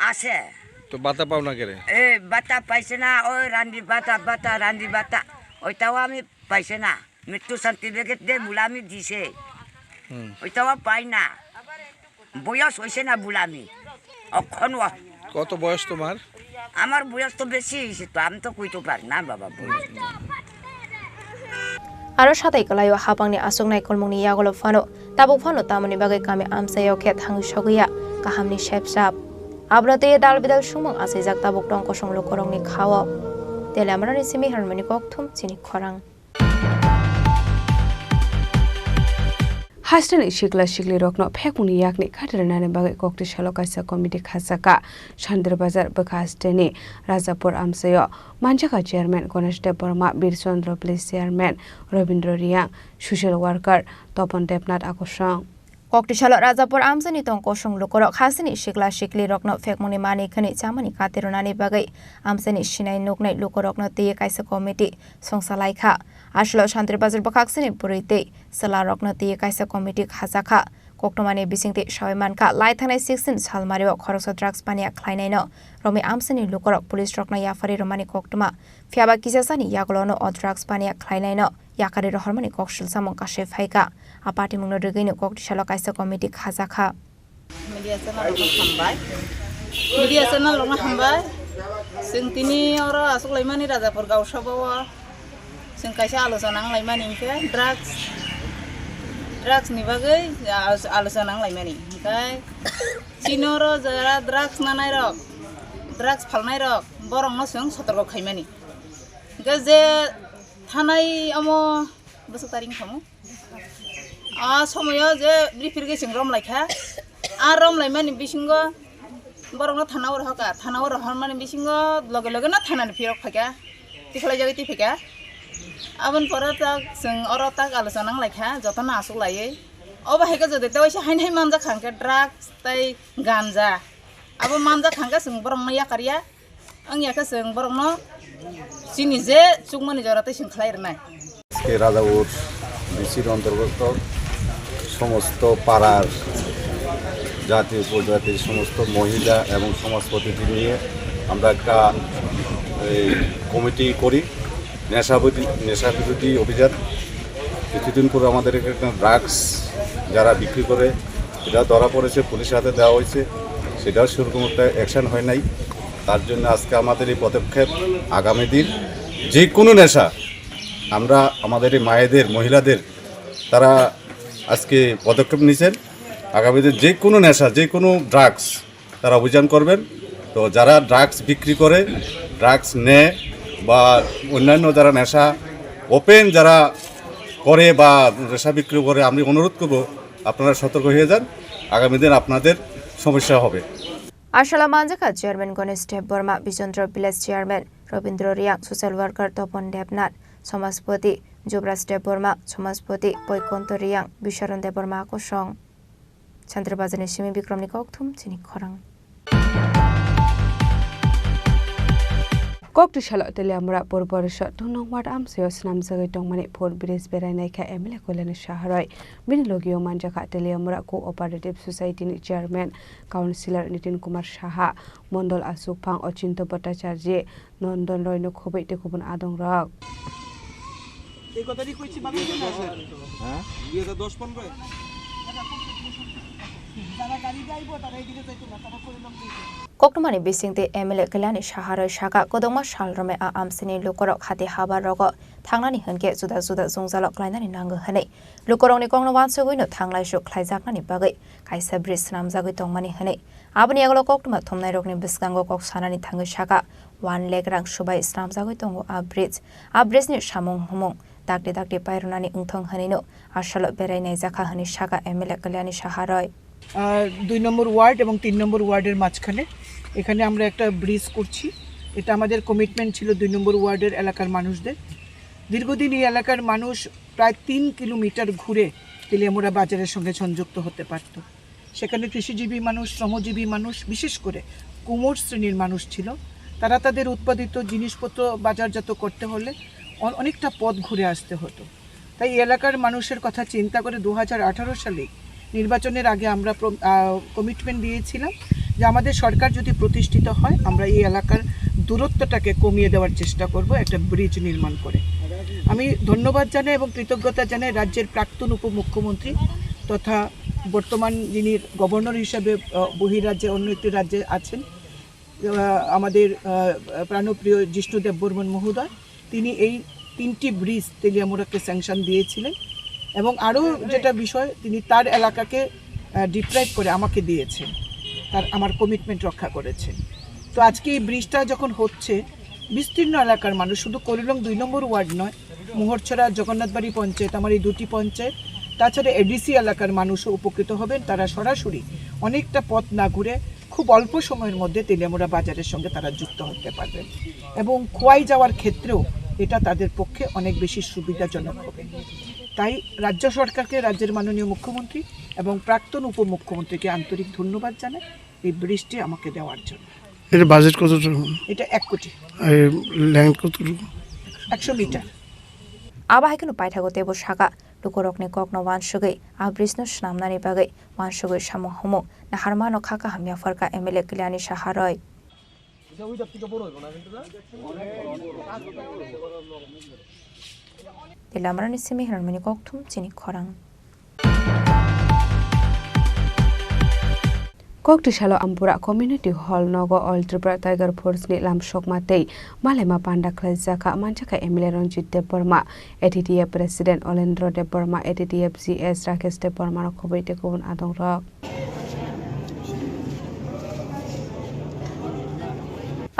আছে। তো বাতা পাও না কেরে? এ, বাতা পাইছে না, ওই রান্দি বাতা, বাতা, রান্দি বাতা, ওইটাও আমি পাইছে না। মৃত্যু সার্টিফিকেট দে বুলে আমি দিছে। হুম। ওইটাও পাই না। বয়স হইছে না বুলে আমি। অখনও। কত বয়স তোমার? আমার বয়স তো বেশি হইছে তো, আমি তো কইতে পারি না বাবা বয়স। Aro satai kwlaio hapangni aswknai kolmungni yagulo phano, tabuk phano tamoni bagwi kami amchaio khe thangwi sogwi ya, kahamni sepsap. Abono twiwi dal bidal sumung achaijak tabuk tong kosong lukurokni khao. Tele amrani simi hwnmani kokthum chini khorang. Hasteni sikla siklirokno phekmungni yakni kati rwnani bagwi koktwi salo kaisa committee khachakha. Sandir Bazar bwkha hasteni Rajapur amchaio manjakha chairman Ganesh Deb Barma, Bir Chandra Place chairman Robindra Riyang, social worker Topon Debnath Akosong. Koktwi salo Rajapur amchaini tong kosong lukurok hasteni sikla siklirokno phekmungni manwi khwnwi chamani kati rwnani bagwi amchaini sinai nuknai lukurokno twiwi kaisa committee songsa laikha. Aswklo Santir Bazar bwkhaksini bwrwi tei chwlarokno twiwi kaisa committee khajakha. Koktwmani bisingtwi sawi mankha, lai thangnai sixteen salmario khoroksa drugs paniya khlainaino romwi amchaini lukurok police rokno yapharwi rwmani koktwma. Phiyaba kisasani yagulono o drugs paniya khlainaino yakarwi rohormani kok silsamung kasui phaikha. A patimungno rwgwino Koktisalo kaisa committee khajakha. Media channel rokno hambai. Media channel rokno hambai. Chwng tini oro achuk laimani Rajapur Gausaba o chwng kaisa alochona wng laimani hinkhe drugs, drugs ni bagwi alochona wng laimani. Hinkhe chini oro jara drugs nanai rok, drugs phalnai rok, borokno chwng sotorko khaimani. Hinkhe je thanai omo bwswk taring khamu. A somoyo je briphir khe chwng rom laikha. A rom laimani bisingo borokno thana o rohorkha. Thana o rohormani bisingo loge loge no thanani phirok phaikha. Tikhlaijagwi twi phaikha. Aboni pore tak chwng oro tak alochona wng laikha, jotono achuk laiwi. Obo hai khe jodi tei waisa haino hai manjak kha hwnkhe drugs tei ganja. Abo manjak kha hwnkhe chwng borokno yakarya. Wngya khe chwng borokno chini je chukmani jora tei chwng khlai rwnai. আজকে রাজাপুর ডিসির অন্তর্গত সমস্ত পাড়ার জাতি উপজাতি সমস্ত মহিলা এবং সমাজ প্রতিনিধি নিয়ে আমরা একটা এই কমিটি করি, নেশা বিরোধী, নেশা বিরোধী অভিযান। কিছুদিন পূর্বে আমাদের এখানে ড্রাগস যারা বিক্রি করে, এটা ধরা পড়েছে, পুলিশের হাতে দেওয়া হয়েছে, সেটাও সেরকম একটা অ্যাকশন হয় নাই। তার জন্য আজকে আমাদের এই পদক্ষেপ। আগামী দিন যে কোনো নেশা, আমরা আমাদের এই মায়েদের, মহিলাদের, তারা আজকে পদক্ষেপ নিয়েছেন। আগামী দিন যে কোনো নেশা, যে কোনো ড্রাগস তারা অভিযান করবেন। তো যারা ড্রাগস বিক্রি করে, ড্রাগস নেয় বা অন্যান্য যারা নেশা ওপেন যারা করে বা নেশা বিক্রি করে, আমি অনুরোধ করব আপনারা সতর্ক হয়ে যান, আগামী দিন আপনাদের সমস্যা হবে। Asala manjakha Chairman Ganesh Debbarma, Bijendra Village Chairman Robindra Riang, Social Worker Topon Debnath, Samajpati Jubraj Debbarma, Samajpati Boikonto Riang, Bisharan Debbarma kosong. Chandrabazarni simi Bikramni kokthum chini khorang. Koktisalo Teliamura Purbo Resort two nong ward amchaio swnamjagwi tongmani foot bridge berai naikha M L A Kalyani Saharoi. Bini logio manjakha Teliamura Cooperative Society ni Chairman, Councillor Nitin Kumar Saha, Mondol Achukphang Ochinto Bhattacharjee, Nondon Roino khobwi tei kubun adongrok. এই কথাটি কইছি মানুষ জানে আছে। হ্যাঁ? দুই হাজার দশ পনেরো। যারা গাড়ি যাইবো, তারা এদিকে যাইতো না, তারা করিডোর দিয়ে যাইতো। Koktwmani bisingtwi M L A Kalyani Saharoi saka, kwdwkma sal romwi a amchaini lukurok hati haba rogo thangnani hwnkhe juda juda jwngjalo klainani nango hwnwi. Lukurokni kokno uansugwino thanglaisu khlaijaknani bagwi kaisa bridge swnamjagwi tongmani hwnwi. Aboni yagulo koktwma thumnairokni bwskango kok sanani thangwi saka, one lakh rang subai swnamjagwi tongo a bridge. A bridge ni samung humung dakti dakti pairwnani wngthong hwnwino asalo berai naijakha hwnwi saka M L A Kalyani Saharoi. আহ, দুই নম্বর ওয়ার্ড এবং তিন নম্বর ওয়ার্ডের মাঝখানে এখানে আমরা একটা ব্রিজ করছি। এটা আমাদের কমিটমেন্ট ছিল দুই নম্বর ওয়ার্ডের এলাকার মানুষদের। দীর্ঘদিন এই এলাকার মানুষ প্রায় তিন কিলোমিটার ঘুরে তেলিয়ামুড়া বাজারের সঙ্গে সংযুক্ত হতে পারত। সেখানে কৃষিজীবী মানুষ, শ্রমজীবী মানুষ, বিশেষ করে কুমোর শ্রেণীর মানুষ ছিল। তারা তাদের উৎপাদিত জিনিসপত্র বাজারজাত করতে হলে অ-, অনেকটা পথ ঘুরে আসতে হতো। তাই এই এলাকার মানুষের কথা চিন্তা করে দু হাজার আঠারো সালে নির্বাচনের আগে আমরা প্র-, আহ, কমিটমেন্ট দিয়েছিলাম যে আমাদের সরকার যদি প্রতিষ্ঠিত হয়, আমরা এই এলাকার দূরত্বটাকে কমিয়ে দেওয়ার চেষ্টা করব একটা ব্রিজ নির্মাণ করে। আমি ধন্যবাদ জানাই এবং কৃতজ্ঞতা জানাই রাজ্যের প্রাক্তন উপমুখ্যমন্ত্রী তথা বর্তমান যিনি গভর্নর হিসাবে, আহ, বহিরাজ্যে অন্য একটি রাজ্যে আছেন, আহ, আমাদের, আহ, প্রাণপ্রিয় জিষ্ণু দেববর্মন মহোদয়, তিনি এই তিনটি ব্রিজ তেলিয়ামুড়াকে স্যাংশন দিয়েছিলেন এবং আরও যেটা বিষয়, তিনি তার এলাকাকে, আহ, ডিপ্রাইভ করে আমাকে দিয়েছেন, তার, আমার কমিটমেন্ট রক্ষা করেছেন। তো আজকে এই ব্রিজটা যখন হচ্ছে, বিস্তীর্ণ এলাকার মানুষ, শুধু করিলং দুই নম্বর ওয়ার্ড নয়, মোহরছড়া, জগন্নাথবাড়ি পঞ্চায়েত, আমার এই দুটি পঞ্চায়েত, তাছাড়া এডিসি এলাকার মানুষও উপকৃত হবেন। তারা সরাসরি অনেকটা পথ না ঘুরে খুব অল্প সময়ের মধ্যে তেলিয়ামুড়া বাজারের সঙ্গে তারা যুক্ত হতে পারবেন এবং খোয়াই যাওয়ার ক্ষেত্রেও এটা তাদের পক্ষে অনেক বেশি সুবিধাজনক হবে। তাই রাজ্য সরকারকে, রাজ্যের মাননীয় মুখ্যমন্ত্রী এবং প্রাক্তন উপমুখ্যমন্ত্রীকে আন্তরিক ধন্যবাদ জানাই এই ব্রিজটি আমাকে দেওয়ার জন্য। এর বাজেট কতটুকু? এটা এক কোটি। এর লেংথ কতটুকু? একশো metre. Abo hai kheno paithago teibo saka, Lukurokni kokno uansugwi a bridge no swnamnani bagwi uansugwi samung humung naharmano kha kaham yapharkha M L A Kalyani Saha roi. Tei lamarani simi hinarmani kokthum chini khorang. Koktisalo Ampura Community Hall nogo All Tripura Tiger Force ni lamsokma tei malaima panda khlaijakha, manjakha M L A Ranjit Debbarma, A D D F President Olendro Debbarma, A D D F G S Rakesh Debbarma rok khobwi tei kubun adongrok.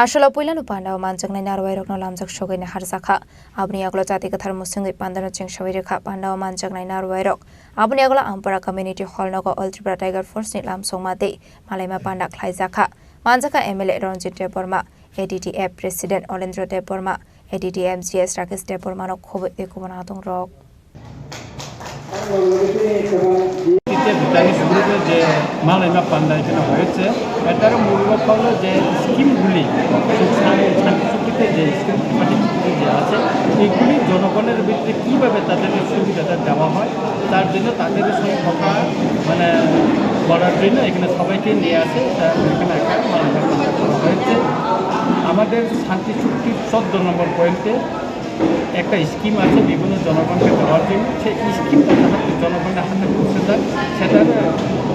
Asolo puilano pandao manjaknai narwairokno lamjak sogwi naharjakha. Aboni yagulo jati kwthar musungwi pandano chengsawi rwkha. Pandao manjaknai narwairok aboni yagulo Ampura Community Hall nogo All Tripura Tiger Force ni lamsokma tei malaima panda khlaijakha. Manjakha M L A Ranjit Debbarma, A D D F President Olendro Debbarma, A D D F G S Rakesh Debbarmano khobwi tei kubun adongrok. যে ভুটানি শুরুতে যে মালাইমা পান্ডা এখানে হয়েছে, এটার মূল লক্ষ্য হলো যে স্কিমগুলি, সুখ শান্তি, শান্তি চুক্তিতে যে স্কিম, শান্তি চুক্তিতে যে আছে, এগুলি জনগণের ভিতরে কীভাবে তাদেরকে সুবিধাটা দেওয়া হয়, তার জন্য তাদের সঙ্গে কথা, মানে, বলার জন্য এখানে সবাইকে নিয়ে আসে। তা এখানে একটা মালাইমা পান্ডা করা হয়েছে। আমাদের শান্তি চুক্তির চোদ্দ নম্বর পয়েন্টে একটা স্কিম আছে বিভিন্ন জনগণকে দেওয়ার জন্য। সেই স্কিমটা যাতে জনগণের হাতে পৌঁছে যায়, সেটার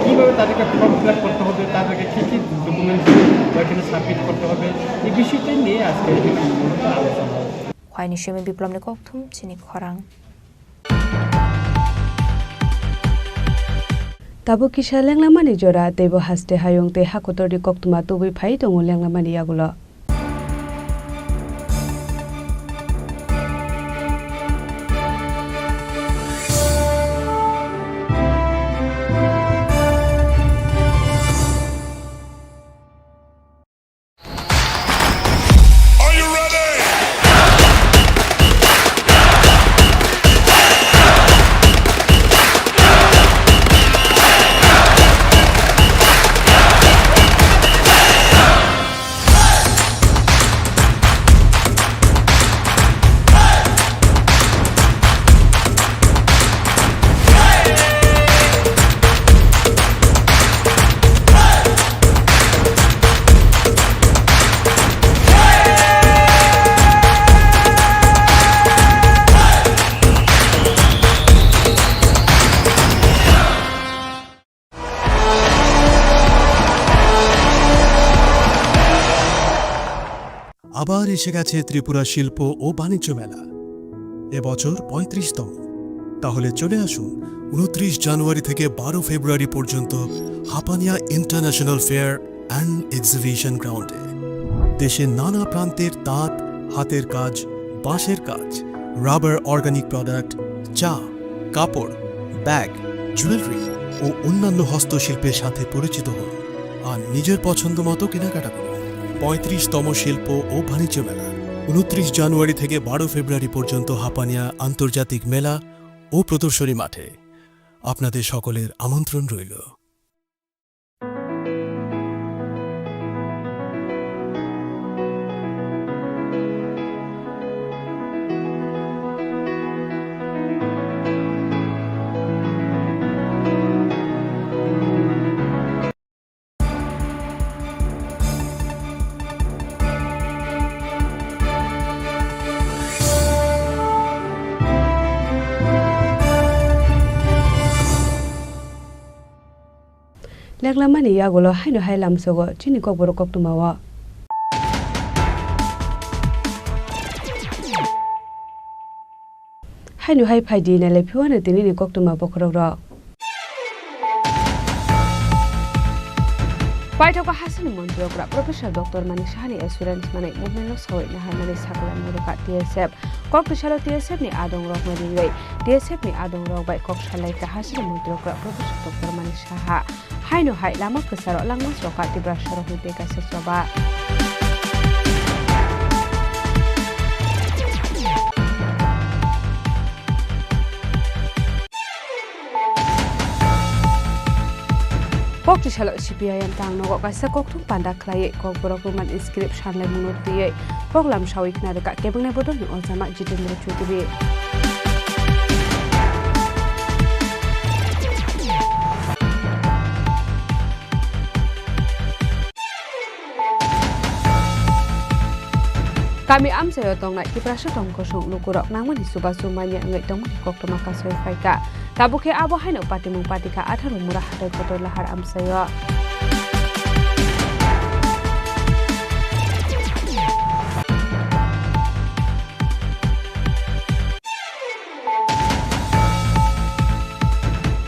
কীভাবে তাদেরকে ফর্ম ফিল আপ করতে হবে, তাদেরকে কী কী ডকুমেন্টস ওইখানে সাবমিট করতে হবে, এই বিষয়টা নিয়ে আজকে এখানে মূলত আলোচনা হবে। Khwaini simi Biplobni kokthum chini khorang. Tabuk kisa lenglamani jora, teibo haste hayung tei hakotorni koktwma tubui phai tongo lenglamani yagulo. আবার এসে গেছে ত্রিপুরা শিল্প ও বাণিজ্য মেলা, এবছর পঁয়ত্রিশতম। তাহলে চলে আসুন ঊনত্রিশ জানুয়ারি থেকে বারো ফেব্রুয়ারি পর্যন্ত Hapania international fair and exhibition গ্রাউন্ডে। দেশের নানা প্রান্তের তাঁত, হাতের কাজ, বাঁশের কাজ, রাবার অর্গানিক প্রোডাক্ট, চা, কাপড়, ব্যাগ, জুয়েলারি ও অন্যান্য হস্তশিল্পের সাথে পরিচিত হন আর নিজের পছন্দ মতো কেনাকাটা করুন। পঁয়ত্রিশতম শিল্প ও বাণিজ্য মেলা, ঊনত্রিশ জানুয়ারি থেকে বারো ফেব্রুয়ারি পর্যন্ত হাপানিয়া আন্তর্জাতিক মেলা ও প্রদর্শনী মাঠে। আপনাদের সকলের আমন্ত্রণ রইল। Leklamani yagulo haino hai lamsogo chini kokborok koktwmao. Haino hai phai di, nailai phiwano tinini koktwma bokhorok rok. Paithakgo hasteni montri okra Professor Doctor Manik Sahani assurance manwi movement no sawi naharmani sakla murukha T S F. Kok tisalo T S F ni adong rokno ringwi T S F ni adong rok bai kok salaikha hasteni montri okra Professor Doctor Manik Saha. Haino hai lama kwcharo langma chokha Tiprasarokni tei kaisa choba. Kok tisalo C P I M tang nogo kaisa kokthum panda khlaiwi kokborok Roman script sanlaimungno twiwi koklam sawi khna rwkha kebengni bodolni ojama Jitendra Chaudhary. Kami amchaio tongnai Tiprasa tongkosong lukurok nangmani chubachu manya wngwi tongmani koktwma kasui phaikha. Tabuk khe abo haino patimung patikha atharo mura hatai kotor lahar amchaio.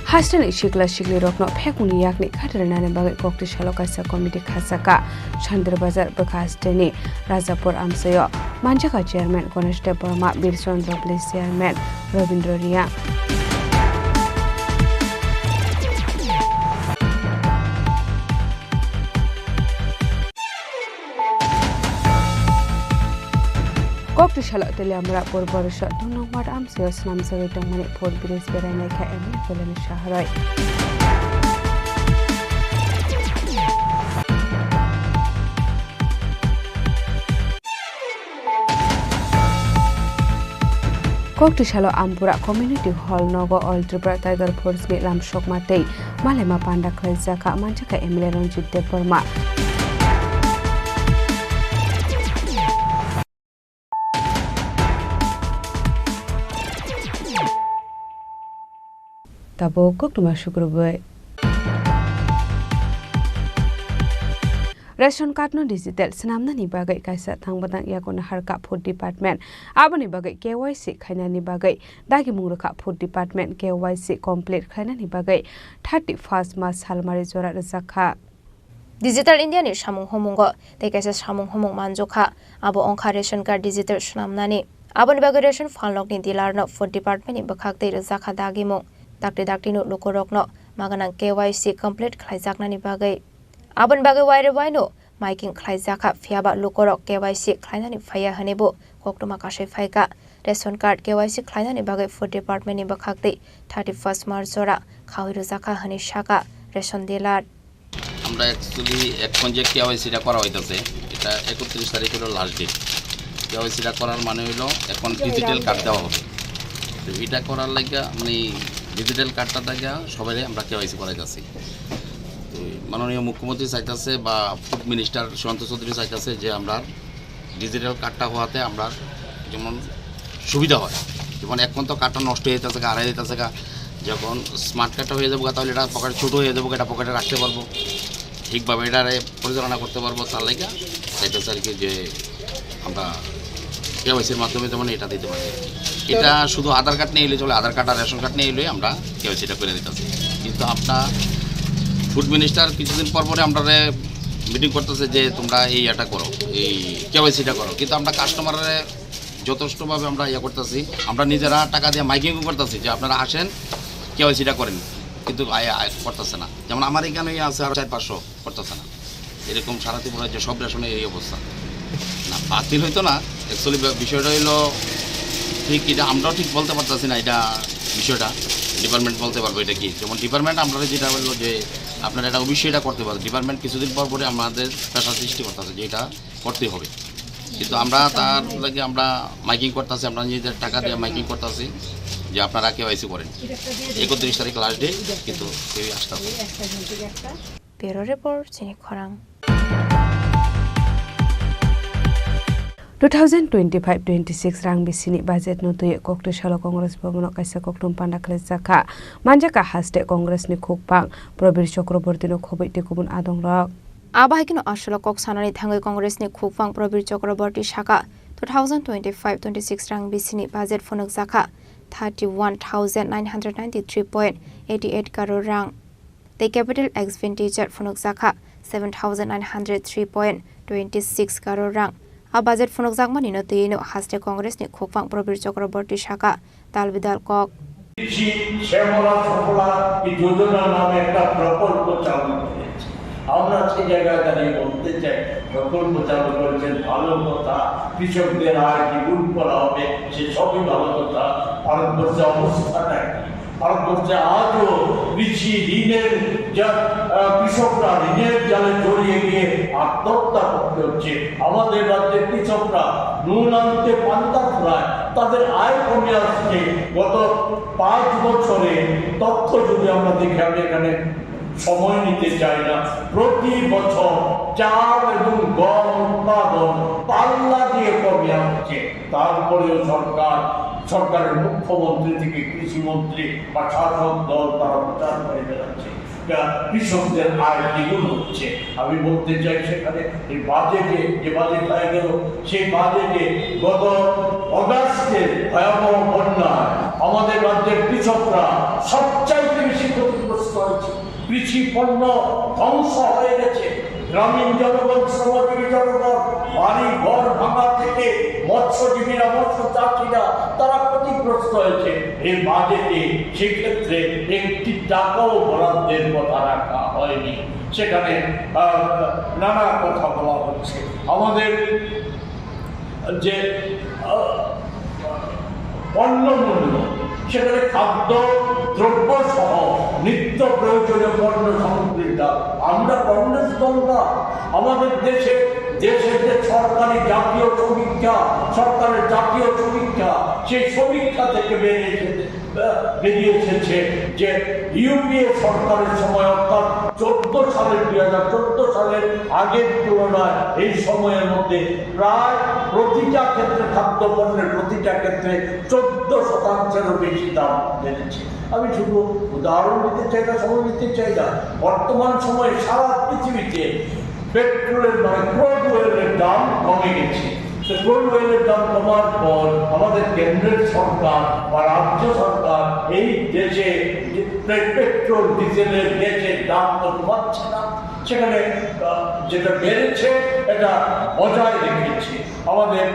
Hasteni sikla siklirokno phekmungni yakni khatirnani bagwi koktwsalo kaisa committee khachakha. Chandra Bazar bwkha hasteni Rajapur amchaio manjakha chairman Ganesh Debbarma, Bir Chandra Village chairman Rabindra Reang. Koktwsalo Teliamura Purbo Resort two nong ward amchaio swnamjagwi tongmani footbridge berainai kha M L A Poilani Saharoi. Koktwsalo Ampura Community Hall nogo All Tripura Tiger Force ni lamsokma tei malaima panda khlaijak kha, manjakha M L A Ranjit Debbarma. Tabuk koktwma sukrubwi. Ration card no digital swnamnani bagwi kaisa thangbatang yago naharkha Food Department. Aboni bagwi K Y C khainani bagwi dagimung rwkha Food Department. K Y C complete khlainani bagwi thirty first March salmari jora rwjakha. Digital India ni samung humungo tei kaisa samung humung manjokha, abo wngkha ration card digital swnamnani. Aboni bagwi ration phalnokni dealer no Food Department ni bwkhak tei rwjakha dagimung. Dakti dakti no lukurokno maganang K Y C complete khlaijaknani bagwi. Aboni bagwi waire waino miking khlaijakha, phiyaba lukurok K Y C khlainani phaiya hwnwi bo koktwma kasui phaikha. Ration card K Y C khlainani bagwi Food Department ni bwkhak tei thirty first March jora khaui rwjakha hwnwi sakha ration dealer. আমরা অ্যাকচুয়ালি এখন যে কেওয়াইসিটা করা হইতাছে, এটা একত্রিশ তারিখ হলো লাস্ট ডেট। কেওয়াইসিটা করার মানে হইলো এখন ডিজিটাল কার্ড দেওয়া হবে। তো এটা করার লাগা মানে ডিজিটাল কার্ডটা দেখা সবাই আমরা কেওয়াইসি করাইতাছি। তো মাননীয় মুখ্যমন্ত্রী চাইতাছে বা ফুড মিনিস্টার সুশান্ত চৌধুরী চাইতাছে যে আমরা ডিজিটাল কার্ডটা হওয়াতে আমরা যেমন সুবিধা হয়, যেমন এখন তো কার্ডটা নষ্ট হয়ে যেতেছে গা, হারাই যেতেছে গা, যখন স্মার্ট কার্ডটা হয়ে যাবো গা, তাহলে এটা পকেটে ছোটো হয়ে যাবো গা, এটা পকেটে রাখতে পারবো, ঠিকভাবে এটারে পরিচালনা করতে পারবো। তার লাগে চাইতেছে আর কি যে আমরা কেওয়াইসির মাধ্যমে যেমন এটা দিতে পারি। এটা শুধু আধার কার্ড নিয়ে এলে চলে, আধার কার্ড আর রেশন কার্ড নিয়ে এলে আমরা কেওয়াইসিটা করে দিতেছি। কিন্তু আমরা ফুড মিনিস্টার কিছুদিন পর পরে আমরা মিটিং করতেছে যে তোমরা এই এটা করো, এই কেওয়াইসিটা করো, কিন্তু আমরা কাস্টমাররে যথেষ্টভাবে আমরা ইয়ে করতেছি। আমরা নিজেরা টাকা দিয়ে মাইকিংও করতেছি যে আপনারা আসেন, কেওয়াইসিটা করেন, কিন্তু আয় আয় করতেছে না। যেমন আমার এখানেই আছে আরো চার পাঁচশো, করতেছে না। এরকম সারা ত্রিপুরার যে সব রেশনে এই অবস্থা। না, বাতিল হইতো না, অ্যাকচুয়ালি বিষয়টা হইলো ঠিক, এটা আমরাও ঠিক বলতে পারতেছি না এটা বিষয়টা। ডিপার্টমেন্ট বলতে পারবো এটা কি, যেমন ডিপার্টমেন্ট আমরা যেটা বললো যে আপনারা এটা অবশ্যই এটা করতে পারেন। ডিপার্টমেন্ট কিছুদিন পর পরে আমাদের প্রেশার সৃষ্টি করতেছে যে এটা করতেই হবে, কিন্তু আমরা তার লাগে আমরা মাইকিং করতেছি, আমরা নিজেদের টাকা দিয়ে মাইকিং করতেছি যে আপনারা কেওয়াইসি করেন। একত্রিশ তারিখ লাস্ট ডেট, কিন্তু কেউই আসতে হবে। Bureau Report, Chini Khorang. Two thousand twenty-five twenty-six rang bisini budget no twi koktwi salo Congress Bhavan o kaisa koktwma panda khwlaijakha. Manjakha haste Congress ni khukpang Probir Chakraborty no khobwi tei kubun adongrok. Abo hai kheno asolo kok sanani thangwi Congress ni khukpang Probir Chakraborty sakha, two thousand twenty-five twenty-six rang bisini budget phunukjakha thirty-one thousand nine hundred ninety-three point eighty-eight crore rang. Tei capital expenditure phunukjakha seven thousand nine hundred three point twenty six crore rang. A budget phunukjakmani no twiwi no haste Congress ni khukpang Probir Chakraborty sakha, tal bidal kok. কৃষি শ্যামলা সুফলা এই যোজনা নামে একটা প্রকল্প চালু করেছে। আমরা সেই জায়গায় দাঁড়িয়ে বলতে চাই, প্রকল্প চালু করেছেন, ভালো কথা, কৃষকদের আয় দ্বিগুণ করা হবে, সে সবই ভালো কথা। ভারতবর্ষে অবস্থাটা কি? ভারতবর্ষে আজও কৃষি ঋণের যা, আহ, কৃষকরা ঋণের জালে জড়িয়ে গিয়ে আত্মহত্যা করতে হচ্ছে। আমাদের রাজ্যের কৃষকরা নুন আনতে পান্তা ফুরায়, তাদের আয় কমে আসছে। গত পাঁচ বছরে তথ্য যদি আমরা দেখি, আমি এখানে সময় নিতে চাই না। প্রতি বছর চাল এবং গম উৎপাদন পাল্লা দিয়ে কমে আসছে, তারপরেও সরকার, সরকারের মুখ্যমন্ত্রী থেকে কৃষিমন্ত্রী বা শাসক দল তারা প্রচার করে বেড়াচ্ছে, যা কৃষকদের আয় দ্বিগুণ হচ্ছে। আমি বলতে চাই, সেখানে এই বাজেটে, যে বাজেট হয়ে গেল, সেই বাজেটে গত অগাস্টে ভয়াবহ বন্যায় আমাদের রাজ্যের কৃষকরা সবচাইতে বেশি ক্ষতিগ্রস্ত হয়েছে। কৃষি পণ্য ধ্বংস হয়ে গেছে। গ্রামীণ জনগণ, শ্রমজীবী জনগণ, বাড়ি ঘর ভাঙা থেকে মৎস্যজীবীরা, মৎস্য চাষীরা, তারা ক্ষতিগ্রস্ত হয়েছে। এই বাজেটে সেক্ষেত্রে একটি টাকাও বরাদ্দের কথা রাখা হয়নি। সেখানে, আহ, নানা কথা বলা হচ্ছে। আমাদের যে, আহ, পণ্য মূল্য, সেখানে খাদ্য দ্রব্য সহ নিত্য প্রয়োজনীয় পণ্য সামগ্রীর দাম। আমরা কংগ্রেস দল না, আমাদের দেশে, দেশের যে সরকারি জাতীয় সমীক্ষা, সরকারের জাতীয় সমীক্ষা, সেই সমীক্ষা থেকে বেরিয়ে এসেছে, আহ, বেরিয়ে এসেছে যে ইউপিএ সরকারের সময়, অর্থাৎ চোদ্দ সালের, দুই হাজার চোদ্দ সালের আগের তুলনায় এই সময়ের মধ্যে প্রায় প্রতিটা ক্ষেত্রে, খাদ্যপণ্যের প্রতিটা ক্ষেত্রে চোদ্দ শতাংশেরও বেশি দাম বেড়েছে। আমি শুধু উদাহরণ দিতে চাই না, সময় নিতে চাই না, বর্তমান সময়ে সারা পৃথিবীতে পেট্রোলের, মানে, ক্রুড অয়েলের দাম কমে গেছে। তো ক্রুড অয়েলের দাম কমার পর আমাদের কেন্দ্রের সরকার বা রাজ্য সরকার এই দেশে যে পে-, পেট্রোল, ডিজেলের, গ্যাসের দাম তো কমাচ্ছে না, সেখানে, আহ, যেটা বেড়েছে, এটা বজায় রেখেছে। আমাদের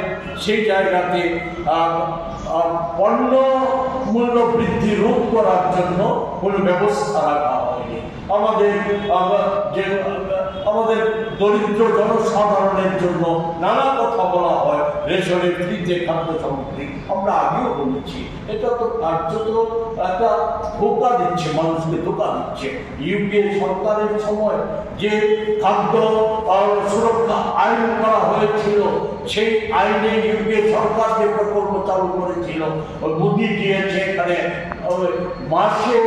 সেই জায়গাতে, আহ, আহ, পণ্য মূল্য বৃদ্ধি রোধ করার জন্য কোনো ব্যবস্থা রাখা হয়নি। আমাদের, আহ, যে, আহ, আমাদের দরিদ্র জনসাধারণের জন্য নানা কথা বলা হয়, রেশনে, ফ্রিতে খাদ্য সামগ্রী, আমরা আগেও বলেছি। এটা তো কার্যত একটা ধোঁকা দিচ্ছে, মানুষকে ধোঁকা দিচ্ছে। ইউপিএ সরকারের সময় যে খাদ্য, আহ, সুরক্ষা আইন করা হয়েছিল, সেই আইনে ইউপিএ সরকার যে প্রকল্প চালু করেছিল, ওই মোদি গিয়েছে এখানে, ওই মাসে,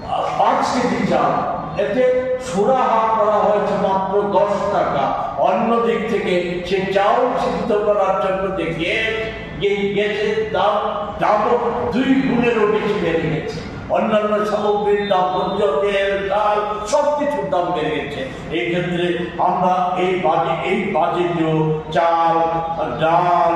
আহ, পাঁচ কেজি চাল, এতে সুরাহা করা হয়েছে মাত্র দশ টাকা। অন্য দিক থেকে সে চাউল সিদ্ধ করার জন্য যে গ্যাস, এই গ্যাসের দাম ডাবল, দুই গুণেরও বেশি বেড়ে গেছে। অন্যান্য সামগ্রীর দাম, ভোজ্য তেল, ডাল, সবকিছুর দাম বেড়ে গেছে। এই ক্ষেত্রে আমরা এই বাজে-, এই বাজেটেও চাল, ডাল,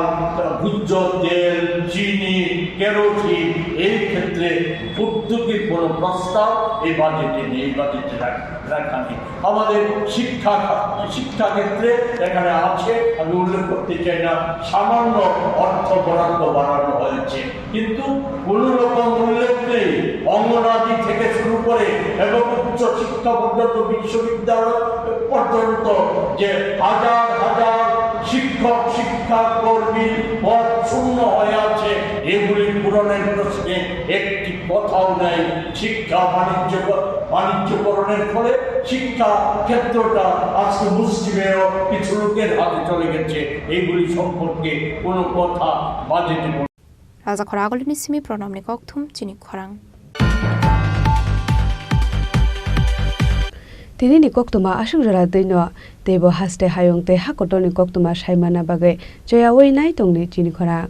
ভোজ্য তেল, চিনি, কেরোসিন, এই ক্ষেত্রে ভর্তুকির কোনো প্রস্তাব এই বাজেটে নেই, এই বাজেটে রাখ-, রাখা নেই। আমাদের শিক্ষা খা-, শিক্ষাক্ষেত্রে এখানে আছে, আমি উল্লেখ করতে চাই না, সামান্য অর্থ বরাদ্দ বাড়ানো হয়েছে, কিন্তু কোনো রকম উল্লেখ নেই। অঙ্গনাদি থেকে শুরু করে এবং উচ্চ শিক্ষা পর্যন্ত, বিশ্ববিদ্যালয় পর্যন্ত যে হাজার হাজার শিক্ষক, শিক্ষা কর্মীর পদ শূন্য হয়ে আছে, এগুলি পূরণের প্রশ্নে একটি কথাও নেই। শিক্ষা বাণিজ্য, বাণিজ্যকরণের ফলে শিক্ষা ক্ষেত্রটা আজকে মুষ্টিমেয় কিছু লোকের হাতে চলে গেছে, এইগুলি সম্পর্কে কোনো কথা বাজেটে বলা Raja khoro agulini simi pronomni kokthum chini khorang. Tini ni koktwma aswk jora twi no, teibo haste hayung tei ha kotor ni koktwma sai manna bagwi choyaui nai tongdi chini khorang.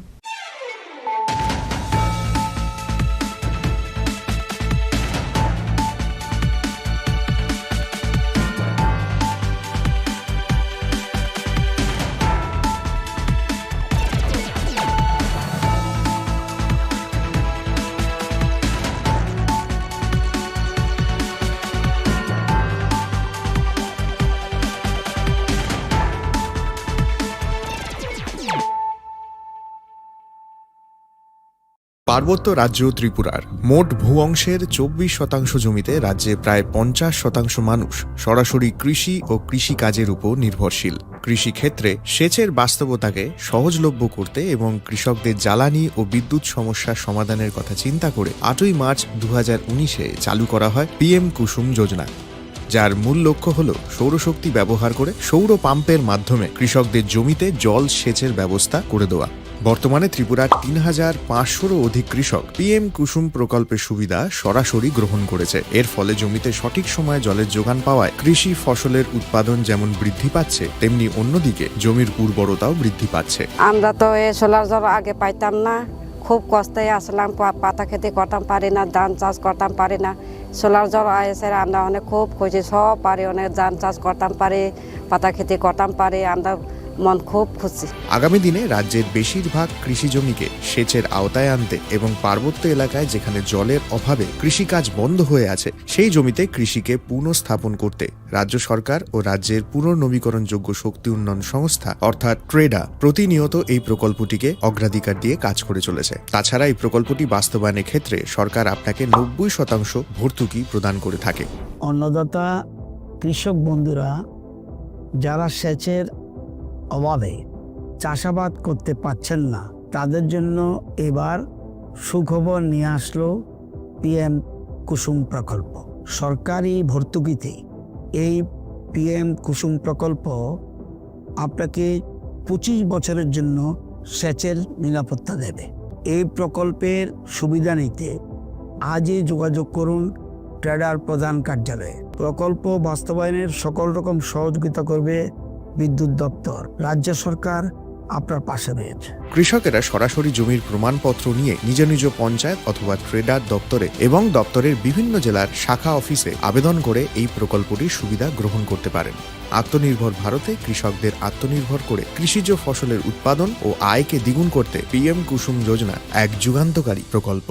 পার্বত্য রাজ্য ত্রিপুরার মোট ভূ অংশের চব্বিশ শতাংশ জমিতে রাজ্যে প্রায় পঞ্চাশ শতাংশ মানুষ সরাসরি কৃষি ও কৃষি কাজের উপর নির্ভরশীল। কৃষিক্ষেত্রে সেচের বাস্তবতাকে সহজলভ্য করতে এবং কৃষকদের জ্বালানি ও বিদ্যুৎ সমস্যার সমাধানের কথা চিন্তা করে আটই মার্চ দু হাজার উনিশে চালু করা হয় পিএম কুসুম যোজনা, যার মূল লক্ষ্য হল সৌরশক্তি ব্যবহার করে সৌর পাম্পের মাধ্যমে কৃষকদের জমিতে জল সেচের ব্যবস্থা করে দেওয়া। বর্তমানে ত্রিপুরার তিন হাজার পাঁচশোরও অধিক কৃষক পিএম কুসুম প্রকল্পের সুবিধা সরাসরি গ্রহণ করেছে। এর ফলে জমিতে সঠিক সময়ে জলের যোগান পাওয়ায় কৃষি ফসলের উৎপাদন যেমন বৃদ্ধি পাচ্ছে, তেমনি অন্যদিকে জমির উর্বরতাও বৃদ্ধি পাচ্ছে। আমরা তো এই সোলার জল আগে পাইতাম না, খুব কষ্টে আসলাম, পা-, পাতা খেতে করতাম পারি না, ধান চাষ করতাম পারি না। সোলার জল আইসে আমরা অনেক খুব খুশি, সব পারি, অনেক ধান চাষ করতাম পারি, পাতা খেতে করতাম পারি, আমরা মন খুব খুশি। আগামী দিনে রাজ্যের বেশিরভাগ কৃষি জমিকে সেচের আওতায় আনতে এবং পার্বত্য এলাকায় যেখানে জলের অভাবে কৃষিকাজ বন্ধ হয়ে আছে, সেই জমিতে কৃষিকে পুনঃস্থাপন করতে রাজ্য সরকার ও রাজ্যের পুনর্নবীকরণযোগ্য শক্তি উন্নয়ন সংস্থা অর্থাৎ ট্রেডা প্রতিনিয়ত এই প্রকল্পটিকে অগ্রাধিকার দিয়ে কাজ করে চলেছে। তাছাড়া এই প্রকল্পটি বাস্তবায়নের ক্ষেত্রে সরকার আপনাকে নব্বই শতাংশ ভর্তুকি প্রদান করে থাকে। অন্নদাতা কৃষক বন্ধুরা যারা সেচের অভাবে চাষাবাদ করতে পারছেন না, তাদের জন্য এবার সুখবর নিয়ে আসলো পিএম কুসুম প্রকল্প। সরকারি ভর্তুকিতে এই পিএম কুসুম প্রকল্প আপনাকে পঁচিশ বছরের জন্য সেচের নিরাপত্তা দেবে। এই প্রকল্পের সুবিধা নিতে আজই যোগাযোগ করুন ট্রেডার প্রধান কার্যালয়ে। প্রকল্প বাস্তবায়নের সকল রকম সহযোগিতা করবে বিদ্যুৎ দপ্তর। রাজ্য সরকার আপনার পাশে রয়েছে। কৃষকেরা সরাসরি জমির প্রমাণপত্র নিয়ে নিজ নিজ পঞ্চায়েত অথবা ট্রেডার দপ্তরে এবং দপ্তরের বিভিন্ন জেলার শাখা অফিসে আবেদন করে এই প্রকল্পটির সুবিধা গ্রহণ করতে পারেন। আত্মনির্ভর ভারতে কৃষকদের আত্মনির্ভর করে কৃষিজ ফসলের উৎপাদন ও আয়কে দ্বিগুণ করতে পিএম কুসুম যোজনা এক যুগান্তকারী প্রকল্প।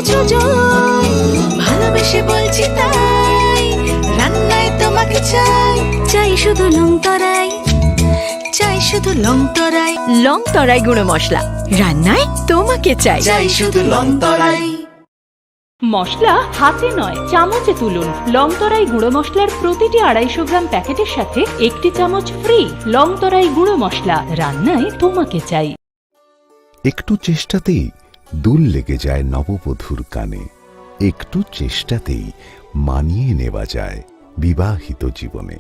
সুজয়, ভালোবেসে বলছি তাই, রান্নায় তোমাকে চাই। চাই শুধু লং তরাই, চাই শুধু লং তরাই। লং তরাই গুঁড়ো মশলা, রান্নায় তোমাকে চাই। চাই শুধু লং তরাই। মশলা হাতে নয়, চামচে তুলুন। লং তরাই গুঁড়ো মশলার প্রতিটি আড়াইশো গ্রাম প্যাকেটের সাথে একটি চামচ ফ্রি। লং তরাই গুঁড়ো মশলা, রান্নায় তোমাকে চাই। একটু চেষ্টাতেই দুল লেগে যায় নববধূর কানে। একটু চেষ্টাতেই মানিয়ে নেওয়া যায় বিবাহিত জীবনে।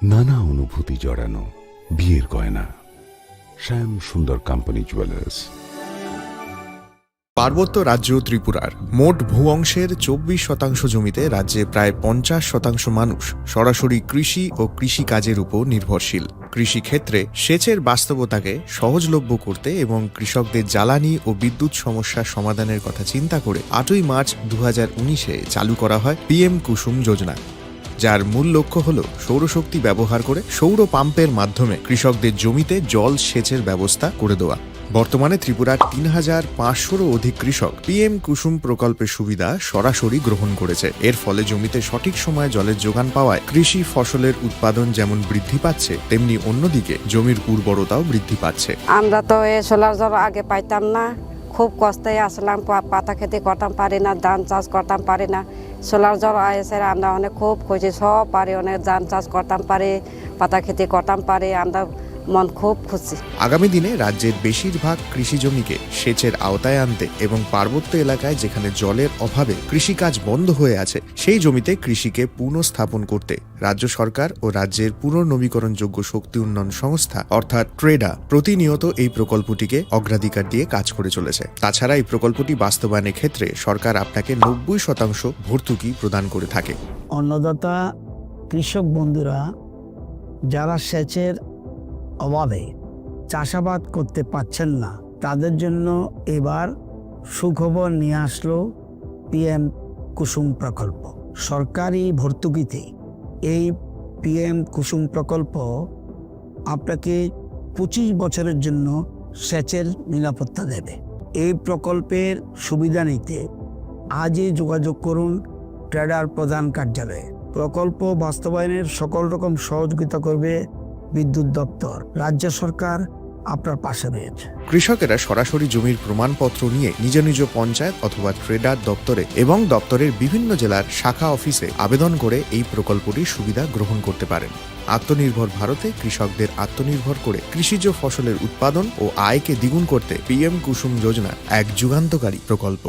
নানা অনুভূতি জড়ানো বিয়ের গয়না। শ্যাম সুন্দর কোম্পানি জুয়েলার্স। পার্বত্য রাজ্য ত্রিপুরার মোট ভূ অংশের চব্বিশ শতাংশ জমিতে রাজ্যে প্রায় পঞ্চাশ শতাংশ মানুষ সরাসরি কৃষি ও কৃষিকাজের উপর নির্ভরশীল। কৃষিক্ষেত্রে সেচের বাস্তবতাকে সহজলভ্য করতে এবং কৃষকদের জ্বালানি ও বিদ্যুৎ সমস্যা সমাধানের কথা চিন্তা করে আটই মার্চ দু হাজার উনিশে চালু করা হয় পিএম কুসুম যোজনা, যার মূল লক্ষ্য হল সৌরশক্তি ব্যবহার করে সৌর পাম্পের মাধ্যমে কৃষকদের জমিতে জল সেচের ব্যবস্থা করে দেওয়া। বর্তমানে ত্রিপুরার তিন হাজার পাঁচশোরও অধিক কৃষক পিএম কুসুম প্রকল্পের সুবিধা সরাসরি গ্রহণ করেছে। এর ফলে জমিতে সঠিক সময়ে জলের যোগান পাওয়ায় কৃষি ফসলের উৎপাদন যেমন বৃদ্ধি পাচ্ছে, তেমনি অন্যদিকে জমির উর্বরতাও বৃদ্ধি পাচ্ছে। আমরা তো এই সোলার জল আগে পাইতাম না, খুব কষ্টে আসলাম, পা-, পাতা খেতি করতাম পারি না, ধান চাষ করতাম পারি না। সোলার জল আইসে আমরা অনেক খুব খুশি, সব পারি, অনেক ধান চাষ করতাম পারি, পাতা খেতি করতাম পারি, আমরা মন খুব খুশি। আগামী দিনে রাজ্যের বেশিরভাগ কৃষি জমিকে সেচের আওতায় আনতে এবং পার্বত্য এলাকায় যেখানে জলের অভাবে কৃষিকাজ বন্ধ হয়ে আছে, সেই জমিতে কৃষিকে পুনঃস্থাপন করতে রাজ্য সরকার ও রাজ্যের পুনর্নবীকরণযোগ্য শক্তি উন্নয়ন সংস্থা অর্থাৎ ট্রেডা প্রতিনিয়ত এই প্রকল্পটিকে অগ্রাধিকার দিয়ে কাজ করে চলেছে। তাছাড়া এই প্রকল্পটি বাস্তবায়নের ক্ষেত্রে সরকার আপনাকে নব্বই শতাংশ ভর্তুকি প্রদান করে থাকে। অন্নদাতা কৃষক বন্ধুরা যারা সেচের অভাবে চাষাবাদ করতে পারছেন না, তাদের জন্য এবার সুখবর নিয়ে আসলো পিএম কুসুম প্রকল্প। সরকারি ভর্তুকিতে এই পিএম কুসুম প্রকল্প আপনাকে পঁচিশ বছরের জন্য সেচের নিরাপত্তা দেবে। এই প্রকল্পের সুবিধা নিতে আজই যোগাযোগ করুন ট্রেডার প্রধান কার্যালয়ে। প্রকল্প বাস্তবায়নের সকল রকম সহযোগিতা করবে বিদ্যুৎ দপ্তর। রাজ্য সরকার আপনার পাশে রয়েছে। কৃষকেরা সরাসরি জমির প্রমাণপত্র নিয়ে নিজ নিজ পঞ্চায়েত অথবা ট্রেডার দপ্তরে এবং দপ্তরের বিভিন্ন জেলার শাখা অফিসে আবেদন করে এই প্রকল্পটির সুবিধা গ্রহণ করতে পারেন। আত্মনির্ভর ভারতে কৃষকদের আত্মনির্ভর করে কৃষিজ ফসলের উৎপাদন ও আয়কে দ্বিগুণ করতে পিএম কুসুম যোজনা এক যুগান্তকারী প্রকল্প।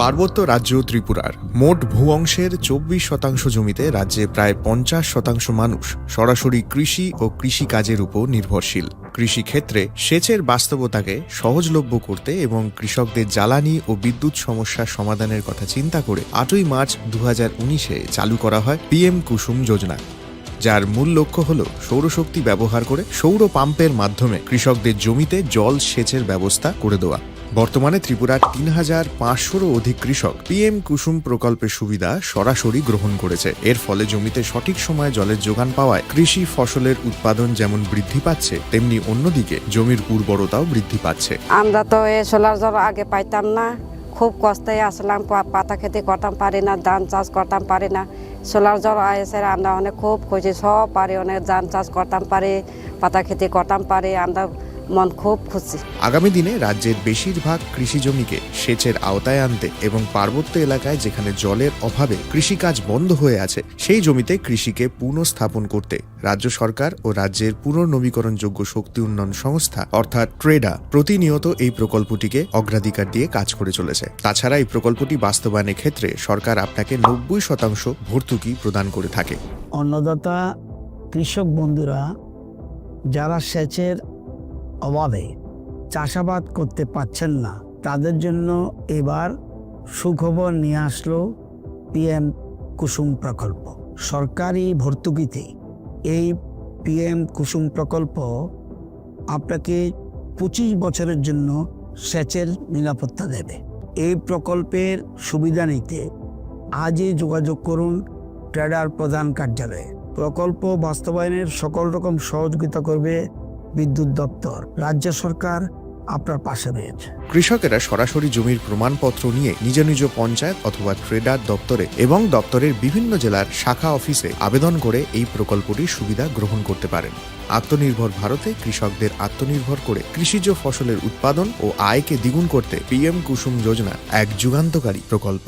পার্বত্য রাজ্য ত্রিপুরার মোট ভূ অংশের চব্বিশ শতাংশ জমিতে রাজ্যে প্রায় পঞ্চাশ শতাংশ মানুষ সরাসরি কৃষি ও কৃষিকাজের উপর নির্ভরশীল। কৃষিক্ষেত্রে সেচের বাস্তবতাকে সহজলভ্য করতে এবং কৃষকদের জ্বালানি ও বিদ্যুৎ সমস্যা সমাধানের কথা চিন্তা করে আটই মার্চ দু হাজার উনিশে চালু করা হয় পিএম কুসুম যোজনা, যার মূল লক্ষ্য হল সৌরশক্তি ব্যবহার করে সৌর পাম্পের মাধ্যমে কৃষকদের জমিতে জল সেচের ব্যবস্থা করে দেওয়া। বর্তমানে ত্রিপুরার তিন হাজার পাঁচশোরও অধিক কৃষক পিএম কুসুম প্রকল্পের সুবিধা সরাসরি গ্রহণ করেছে। এর ফলে জমিতে সঠিক সময়ে জলের যোগান পাওয়ায় কৃষি ফসলের উৎপাদন যেমন বৃদ্ধি পাচ্ছে, তেমনি অন্যদিকে জমির উর্বরতাও বৃদ্ধি পাচ্ছে। আমরা তো এই সোলার জল আগে পাইতাম না, খুব কষ্টে আসলাম, পা-, পাতা খেতে করতাম পারি না, ধান চাষ করতাম পারি না। সোলার জল এসে আমরা অনেক খুব খুশি, সব পারি, অনেক ধান চাষ করতাম পারি, পাতা খেতে করতাম পারি, আমরা মন খুব খুশি। আগামী দিনে রাজ্যের বেশিরভাগ কৃষি জমিকে সেচের আওতায় আনতে এবং পার্বত্য এলাকায় যেখানে জলের অভাবে কৃষিকাজ বন্ধ হয়ে আছে, সেই জমিতে কৃষিকে পুনঃস্থাপন করতে রাজ্য সরকার ও রাজ্যের পুনর্নবীকরণযোগ্য শক্তি উন্নয়ন সংস্থা অর্থাৎ ট্রেডা প্রতিনিয়ত এই প্রকল্পটিকে অগ্রাধিকার দিয়ে কাজ করে চলেছে। তাছাড়া এই প্রকল্পটি বাস্তবায়নের ক্ষেত্রে সরকার আপনাকে নব্বই শতাংশ ভর্তুকি প্রদান করে থাকে। অন্নদাতা কৃষক বন্ধুরা যারা সেচের অভাবে চাষাবাদ করতে পারছেন না, তাদের জন্য এবার সুখবর নিয়ে আসলো পিএম কুসুম প্রকল্প। সরকারি ভর্তুকিতে এই পিএম কুসুম প্রকল্প আপনাকে পঁচিশ বছরের জন্য সেচের নিরাপত্তা দেবে। এই প্রকল্পের সুবিধা নিতে আজই যোগাযোগ করুন ট্রেডার প্রধান কার্যালয়ে। প্রকল্প বাস্তবায়নের সকল রকম সহযোগিতা করবে বিদ্যুৎ দপ্তর। রাজ্য সরকার আপনার পাশে রয়েছে। কৃষকেরা সরাসরি জমির প্রমাণপত্র নিয়ে নিজ নিজ পঞ্চায়েত অথবা ট্রেডার দপ্তরে এবং দপ্তরের বিভিন্ন জেলার শাখা অফিসে আবেদন করে এই প্রকল্পটির সুবিধা গ্রহণ করতে পারেন। আত্মনির্ভর ভারতে কৃষকদের আত্মনির্ভর করে কৃষিজ ফসলের উৎপাদন ও আয়কে দ্বিগুণ করতে পিএম কুসুম যোজনা এক যুগান্তকারী প্রকল্প।